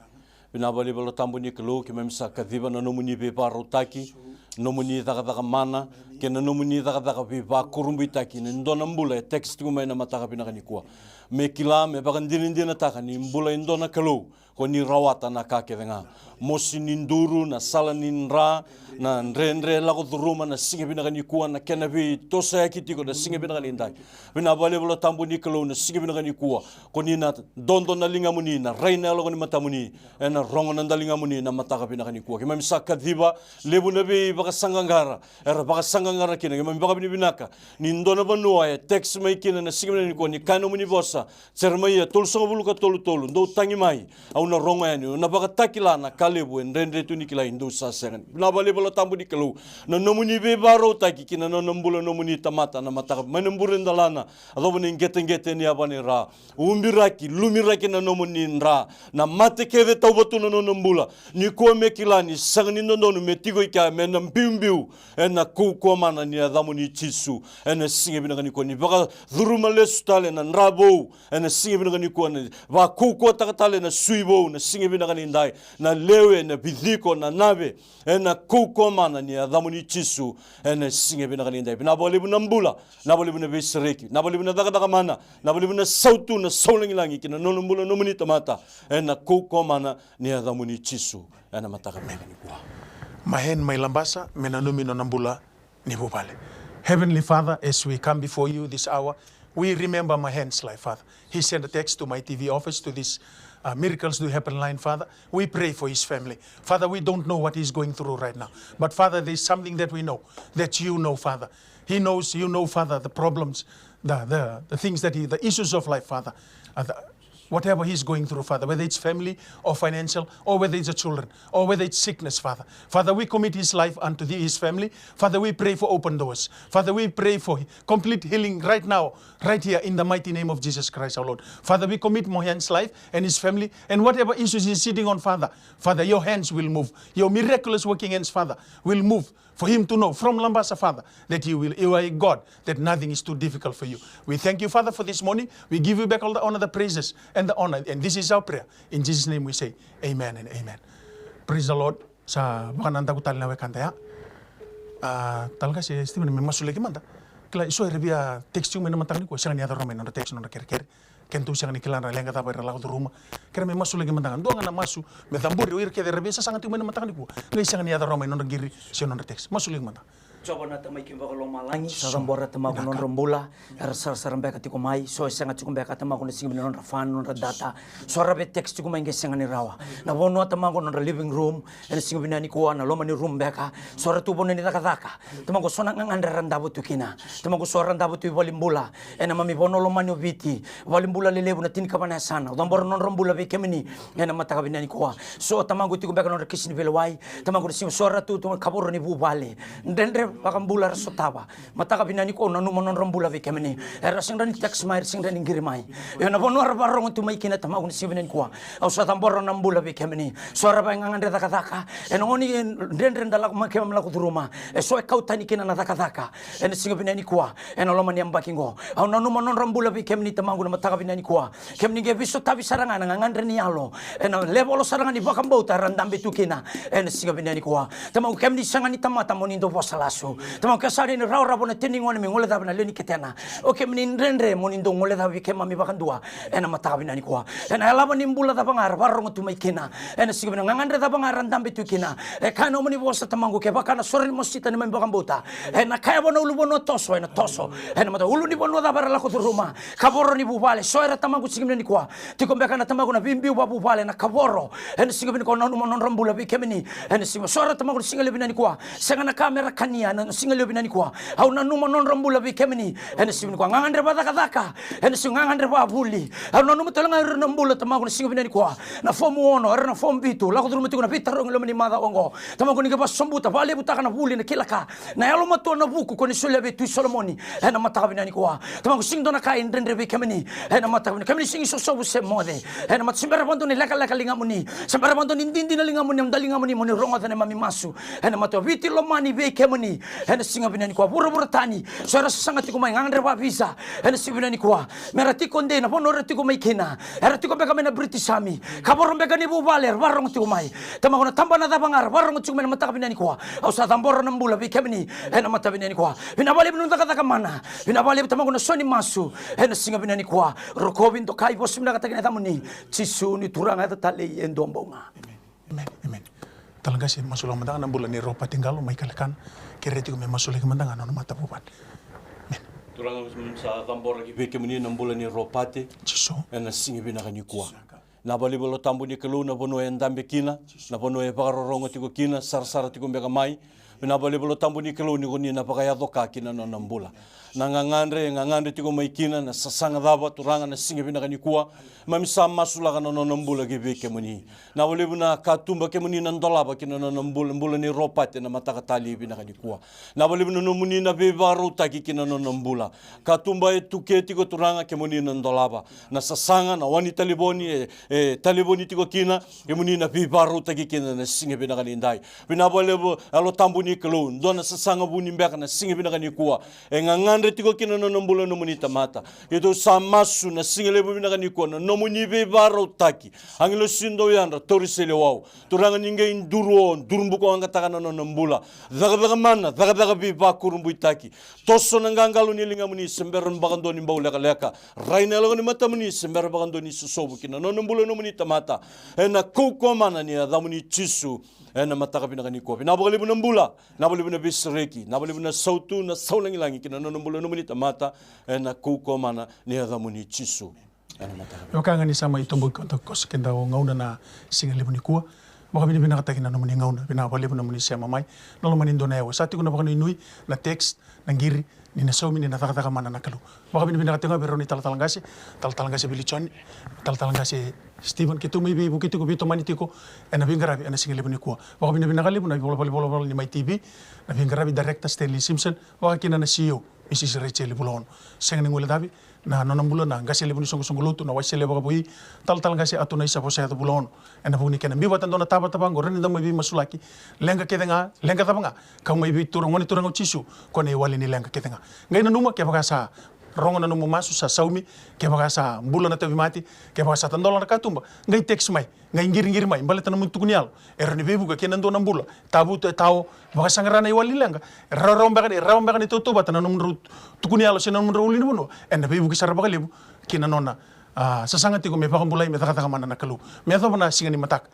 Vinaka vakalevu Yalo Tabu ni Kalou, keimami sa kaciva na nomuni veivakarautaki, nomuni cakacaka mana, kei na nomuni cakacaka veivakurabuitaki ena dua na bula e text tiko mai na mataka vinaka nikua. Me kila, me vakadinadinataka ni bula e dua na Kalou, ko ni rawata na ka kece ga. Mosi ni duru, na sala ni dra, na dredre lako curuma na siga vinaka nikua, na kena veitosoyaki tiko na siga vinaka nidai. Vinaka vakalevu Yalo Tabu ni Kalou, na siga vinaka nikua, ko ni na dodo na ligamuni, na rai na yaloka ni matamuni, ena rogo na daligamuni na mataka vinaka nikua. Keimami sa kaciva, levu na veivakasaqaqara era vakasaqaqara kina, keimami vakavinavinaka ni dua na vanua e text mai kina na siga vinaka nikua, ni kaya nomuni vosa, Jeremaia tolusagavulu ka tolu tolu, dou tagi mai, au na rogo yani, au na vakatakila na ka levu e dredre tu ni kilai, dou sa sega ni. Vinaka vakalevu Yalo Tabu ni Kalou, na nomuni veivakarautaki kina nona bula nomuni tamata na mataka, mai na bure dalana, yacova na iqeteqete ni yava ni ra, ubiraki, lumiraki na nomuni dra, na mate kece tauva tu na nona bula. Nikua me kila ni sega ni dodonu me tiko i kea, me na biubiu ena kaukauwa mana ni yacamuni Jisu. Ena siga vinaka nikua ni vakacuruma lesu tale na dra vou, ena siga vinaka nikua ni vakaukauwataka tale na sui vou na siga vinaka nidai, na lewe, na viciko, na nave, ena kaukauwa mana ni yacamuni Jisu. Ena siga vinaka nidai, vinaka vakalevu na bula, vinaka vakalevu na veisereki, vinaka vakalevu na cakacaka mana, vinaka vakalevu na sautu, na saulagilagi ki na nona bula nomuni tamata, ena kaukauwa mana ni yacamuni Jisu. Ena mataka vinaka nikua. Mahen mai Labasa me nanumi nona bula ni vuvale. Heavenly Father, as we come before you this hour, we remember Mahen's life, Father. He sent a text to my T V office, to this, uh, Miracles Do Happen line, Father. We pray for his family. Father, we don't know what he's going through right now. But Father, there's something that we know, that you know, Father. He knows, you know, Father, the problems, the, the, the things that he, the issues of life, Father. Uh, the, whatever he's going through, Father, whether it's family or financial, or whether it's the children, or whether it's sickness, Father. Father, we commit his life unto thee, his family. Father, we pray for open doors. Father, we pray for complete healing right now, right here in the mighty name of Jesus Christ, our Lord. Father, we commit Mohen's life and his family and whatever issues he's sitting on, Father. Father, your hands will move. Your miraculous working hands, Father, will move for him to know from Labasa, Father, that you will, you are a God, that nothing is too difficult for you. We thank you, Father, for this morning. We give you back all the honor, the praises, and the honor. And this is our prayer. In Jesus' name we say, amen and amen. Praise the Lord. Sa vakanadaku tale na wekada ya. A, tale ga se Stephen me masulaki mada. Kila, e so era via text tiko mai na mataka nikua, sega ni yaco rawa mai na nodra text, nodra kerekere. Kedatou sega ni kila na leqa cava era lako curuma. Kere me masulaki mada ga. Dua ga na masu me cabori o ira kece era via sasaga tiko mai na mataka nikua. Qai sega ni yaco rawa mai nodra qiri se nodra text. Masulaki mada. Jiova na Tamai keimami vakalomalagi, sa cabora Tamaqu na nodra bula, era sarasara beka tiko mai, so e sega tiko beka Tamaqu na siga vinaka nodra fan, nodra data, so era via text tiko mai qai sega ni rawa. Na vanua Tamaqu nodra living room, ena siga vinaka nikua na loma ni room beka, so era tu vanua ni cakacaka. Tamaqu so na gagadre era davo tu kina. Tamaqu so era davo tu i valenibula, ena mami vanua lomani o Viti, valenibula lelevu na tinikava na yasana. Au cabora na nodra bula vei kemuni, ena mataka vinaka nikua. So Tamaqu tiko beka nodra kisi ni veilewai. Tamaqu na siga so era tu, tu kavoro ni vuvale. Dredre vakabula era sotava. Mataka vinaka nikua au nanuma nodra bula vei kemuni. Era sega ni text mai, era sega ni qiri mai. Io na vanua era varogo tu mai kina Tamaqu na siga vinaka nikua. Au sa cabora na bula vei kemuni. So era via gagadre cakacaka. Ena gauna e dredre da lako mai keimami lako curuma. E so e kau tani kina na cakacaka. Ena siga vinaka nikua. Ena loma ni yabaki qo. Au nanuma nodra bula vei kemuni Tamaqu na mataka vinaka nikua. Kemuni qai veisotavi sara ga na gagadre ni yalo. Ena level sara ga ni vakabauta era dabe tu kina. Ena siga vinaka nikua. Tamaqu kemuni sega ni tamata mo ni dau vosa lasu. Tamaqu ke sa ni rawarawa na tini gone me guilecava na lewe ni ketena. O kemuni dredre mo ni dau guilecava vei keimami vakadua. Ena mataka vinaka nikua. Ena yalava ni bula cava ga era varogo tu mai kina. Ena siga vinaka gagadre cava ga era dabe tu kina. E kaya na nomuni vosa Tamaqu kevaka na sore ni mosita neimami vakabauta. Ena kayava na ulunivanua toso, ena toso. Ena mata ulunivanua cava era lako curuma. Kavoro ni vuvale, so era Tamaqu siga vinaka nikua. Tiko beka na Tamaqu na veibiu vavuvale, na kavoro. Ena siga vinaka nikua au nanuma nodra bula vei kemuni. Ena siga, so era Tamaqu na siga levu vinaka nikua. Sega na ka mera kania, na siga levu vinaka nikua. Au nanuma nodra bula vei kemuni. Ena siga vinaka nikua gagadre vacakacaka. Ena siga gagadre vavuli. Au nanuma tale ga ira na bula Tamaqu na siga vinaka nikua. Na fomu ono, era na fomu vitu. Lako curuma tiko na veitarogi loma ni macawa oqo. Tamaqu ni qai vasobuta, valevutaka na vuli na kila ka. Na yalomatua na vuku ko ni solia vei Tui Solomoni. Ena mataka vinaka nikua. Tamaqu sega ni dua na ka e dredre vei kemuni. Ena mataka vinaka. Kemuni sega ni sosovu se moce. Ena mataka se bera vakadua ni lekaleka ligamuni. Se bera vakadua ni didi na ligamuni, na ligamuni mo ni rogoca neimami masu. Ena mataka Viti lomani vei kemuni. Ena siga vinaka nikua vuravura tani. So era sasaga tiko mai gagadre vavisa. Ena siga vinaka nikua. Mera tiko dei na vanua era tiko mai kina. Era tiko beka mai na British Army. Kavoro beka ni vuvale era varogo tiko mai. Tamaqu na tabana cava ga era varogo tiko mai na mataka vinaka nikua. Au sa cabora na bula vei kemuni. Ena mataka vinaka nikua. Vinaka vakalevu na cakacaka mana. Vinaka vakalevu Tamaqu na so ni masu. Ena siga vinaka nikua. Rokovi dokai vosa vinakataki na yacamuni. Jisu ni Turaga yaca talei e dua bau ga. Amen. Amen. Tale ga se masulaki mada ga na bula ni Ropate Qalo mai Kalekana. Kere tiko me masulaki mada ga na nona matavuvale. Amen. Turaga sa cabora ki vei kemuni na bula ni Ropate. Jisu. Ena siga vinaka nikua. Vinaka vakalevu Yalo Tabu ni Kalou na vanua e dabe kina, na vanua e vakarorogo tiko kina, sarasara tiko beka mai. Vinaka vakalevu Yalo Tabu ni Kalou ni ko ni na vakayaco ka ki na nona bula. Na gagadre, gagadre tiko mai kina, na sasaga cava Turaga na siga vinaka nikua. Mami sa masulaka na nona bula ki vei kemuni. Vinaka vakalevu na katuba kemuni na dolava ki na nona bula, bula ni Ropate na mataka talei vinaka nikua. Vinaka vakalevu na nomuni na veivakarautaki ki na nona bula. Katuba e tuke tiko Turaga kemuni na dolava. Na sasaga, na wani talevoni, e, e talevoni tiko kina, kemuni na veivakarautaki kina na siga vinaka nidai. Vinaka vakalevu Yalo Tabu ni Kalou, dua na sasaga vuni beka na siga vinaka nikua. E gagadre tiko kina na nona bula na nomuni tamata. Keitou sa masu na siga levu vinaka nikua, na nomuni veivakarautaki. Agilosi dau yadra, tauri seleiwau. Turaga ni qai duru o, duru bukawaqa taka na nona bula. Cakacaka mana, cakacaka veivakurabuitaki. Toso na qaqalo ni ligamuni se bera vakadua ni bau lekaleka. Rai na yaloka ni matamuni se bera vakadua ni sosovu ki na nona bula nomuni tamata. Ena kaukauwa mana ni yacamuni Jisu. Ena mataka vinaka nikua. Vinaka vakalevu na bula. Vinaka vakalevu na veisereki. Vinaka vakalevu na sautu, na saulagilagi ki na nona bula nomuni tamata. Ena kaukauwa mana ni yacamuni Jisu. Ena mataka vinaka. Vaka ga ni sa mai tobo koto koso keda o gauna na siga levu nikua. Vakavinavinakataki na nomuni gauna. Vinaka vakalevu na nomuni sema mai. Na loma ni dua na yawa. Sa tiko na vakanuinui, na text, na qiri, ni na saumi, ni na cakacaka mana na Kalou. Vakavinavinaka tiko ga vei rau na italatala qase, talatala qase Vili Joni, talatala qase Stephen, keitou mai veivuke tiko, veitomani tiko ena veiqaravi ena siga levu nikua. Vakavinavinaka levu na ivalavala, ivalavala ni Mai T V, na veiqaravi director Stanley Simpson, vakakina na C E O, Mrs Rachel Vulaono. Sega ni guilecavi na nona bula na qase levu ni soqosoqo lotu, na Waisele Vakavoui, talatala qase Atunaisa Vosayaco Vulaono. Ena vuku ni kena biu vata e dua na tavata vaqo, rawa ni da mai veimasulaki, leqa kece ga, leqa cava ga, kau mai vei Turaga, Gone Turaga o Jisu, ko na iwali ni leqa kece ga. Qai nanuma, kevaka sa rogo na nomu masu, sa saumi, kevaka sa bula na tauvimate, kevaka sa tadola na katuba, qai text mai, qai qiriqiri mai, baleta na nomu tukuni yalo. E rawa ni veivuke kei na dua na bula, tavutu e tao, vakasaqara na iwali ni leqa, e rawa, rawa beka ni, rawa beka ni tautauvata na nomudrau tukuni yalo se na nomudrau ulunivanua, ena veivuke sara vakalevu ki na nona, a, sasaga tiko me vakabulai, me cakacaka mana na Kalou. Me yacova na siga ni mataka.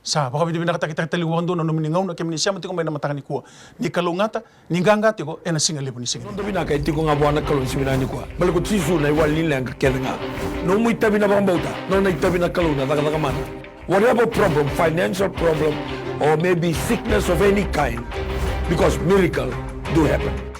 Sa vakavinavinakataki tale tiko vakadua na nomuni gauna kemuni sema tiko mai na mataka nikua. Ni kalougata, ni qaqa tiko ena siga levu ni siga. Noda vinaka e tiko ga vua na Kalou ni siga vinaka nikua. Baleta ko Jisu na iwali ni leqa kece ga. Nomu itavi na vakabauta, nona itavi na Kalou na cakacaka mana. Whatever problem, financial problem, or maybe sickness of any kind, because miracle do happen.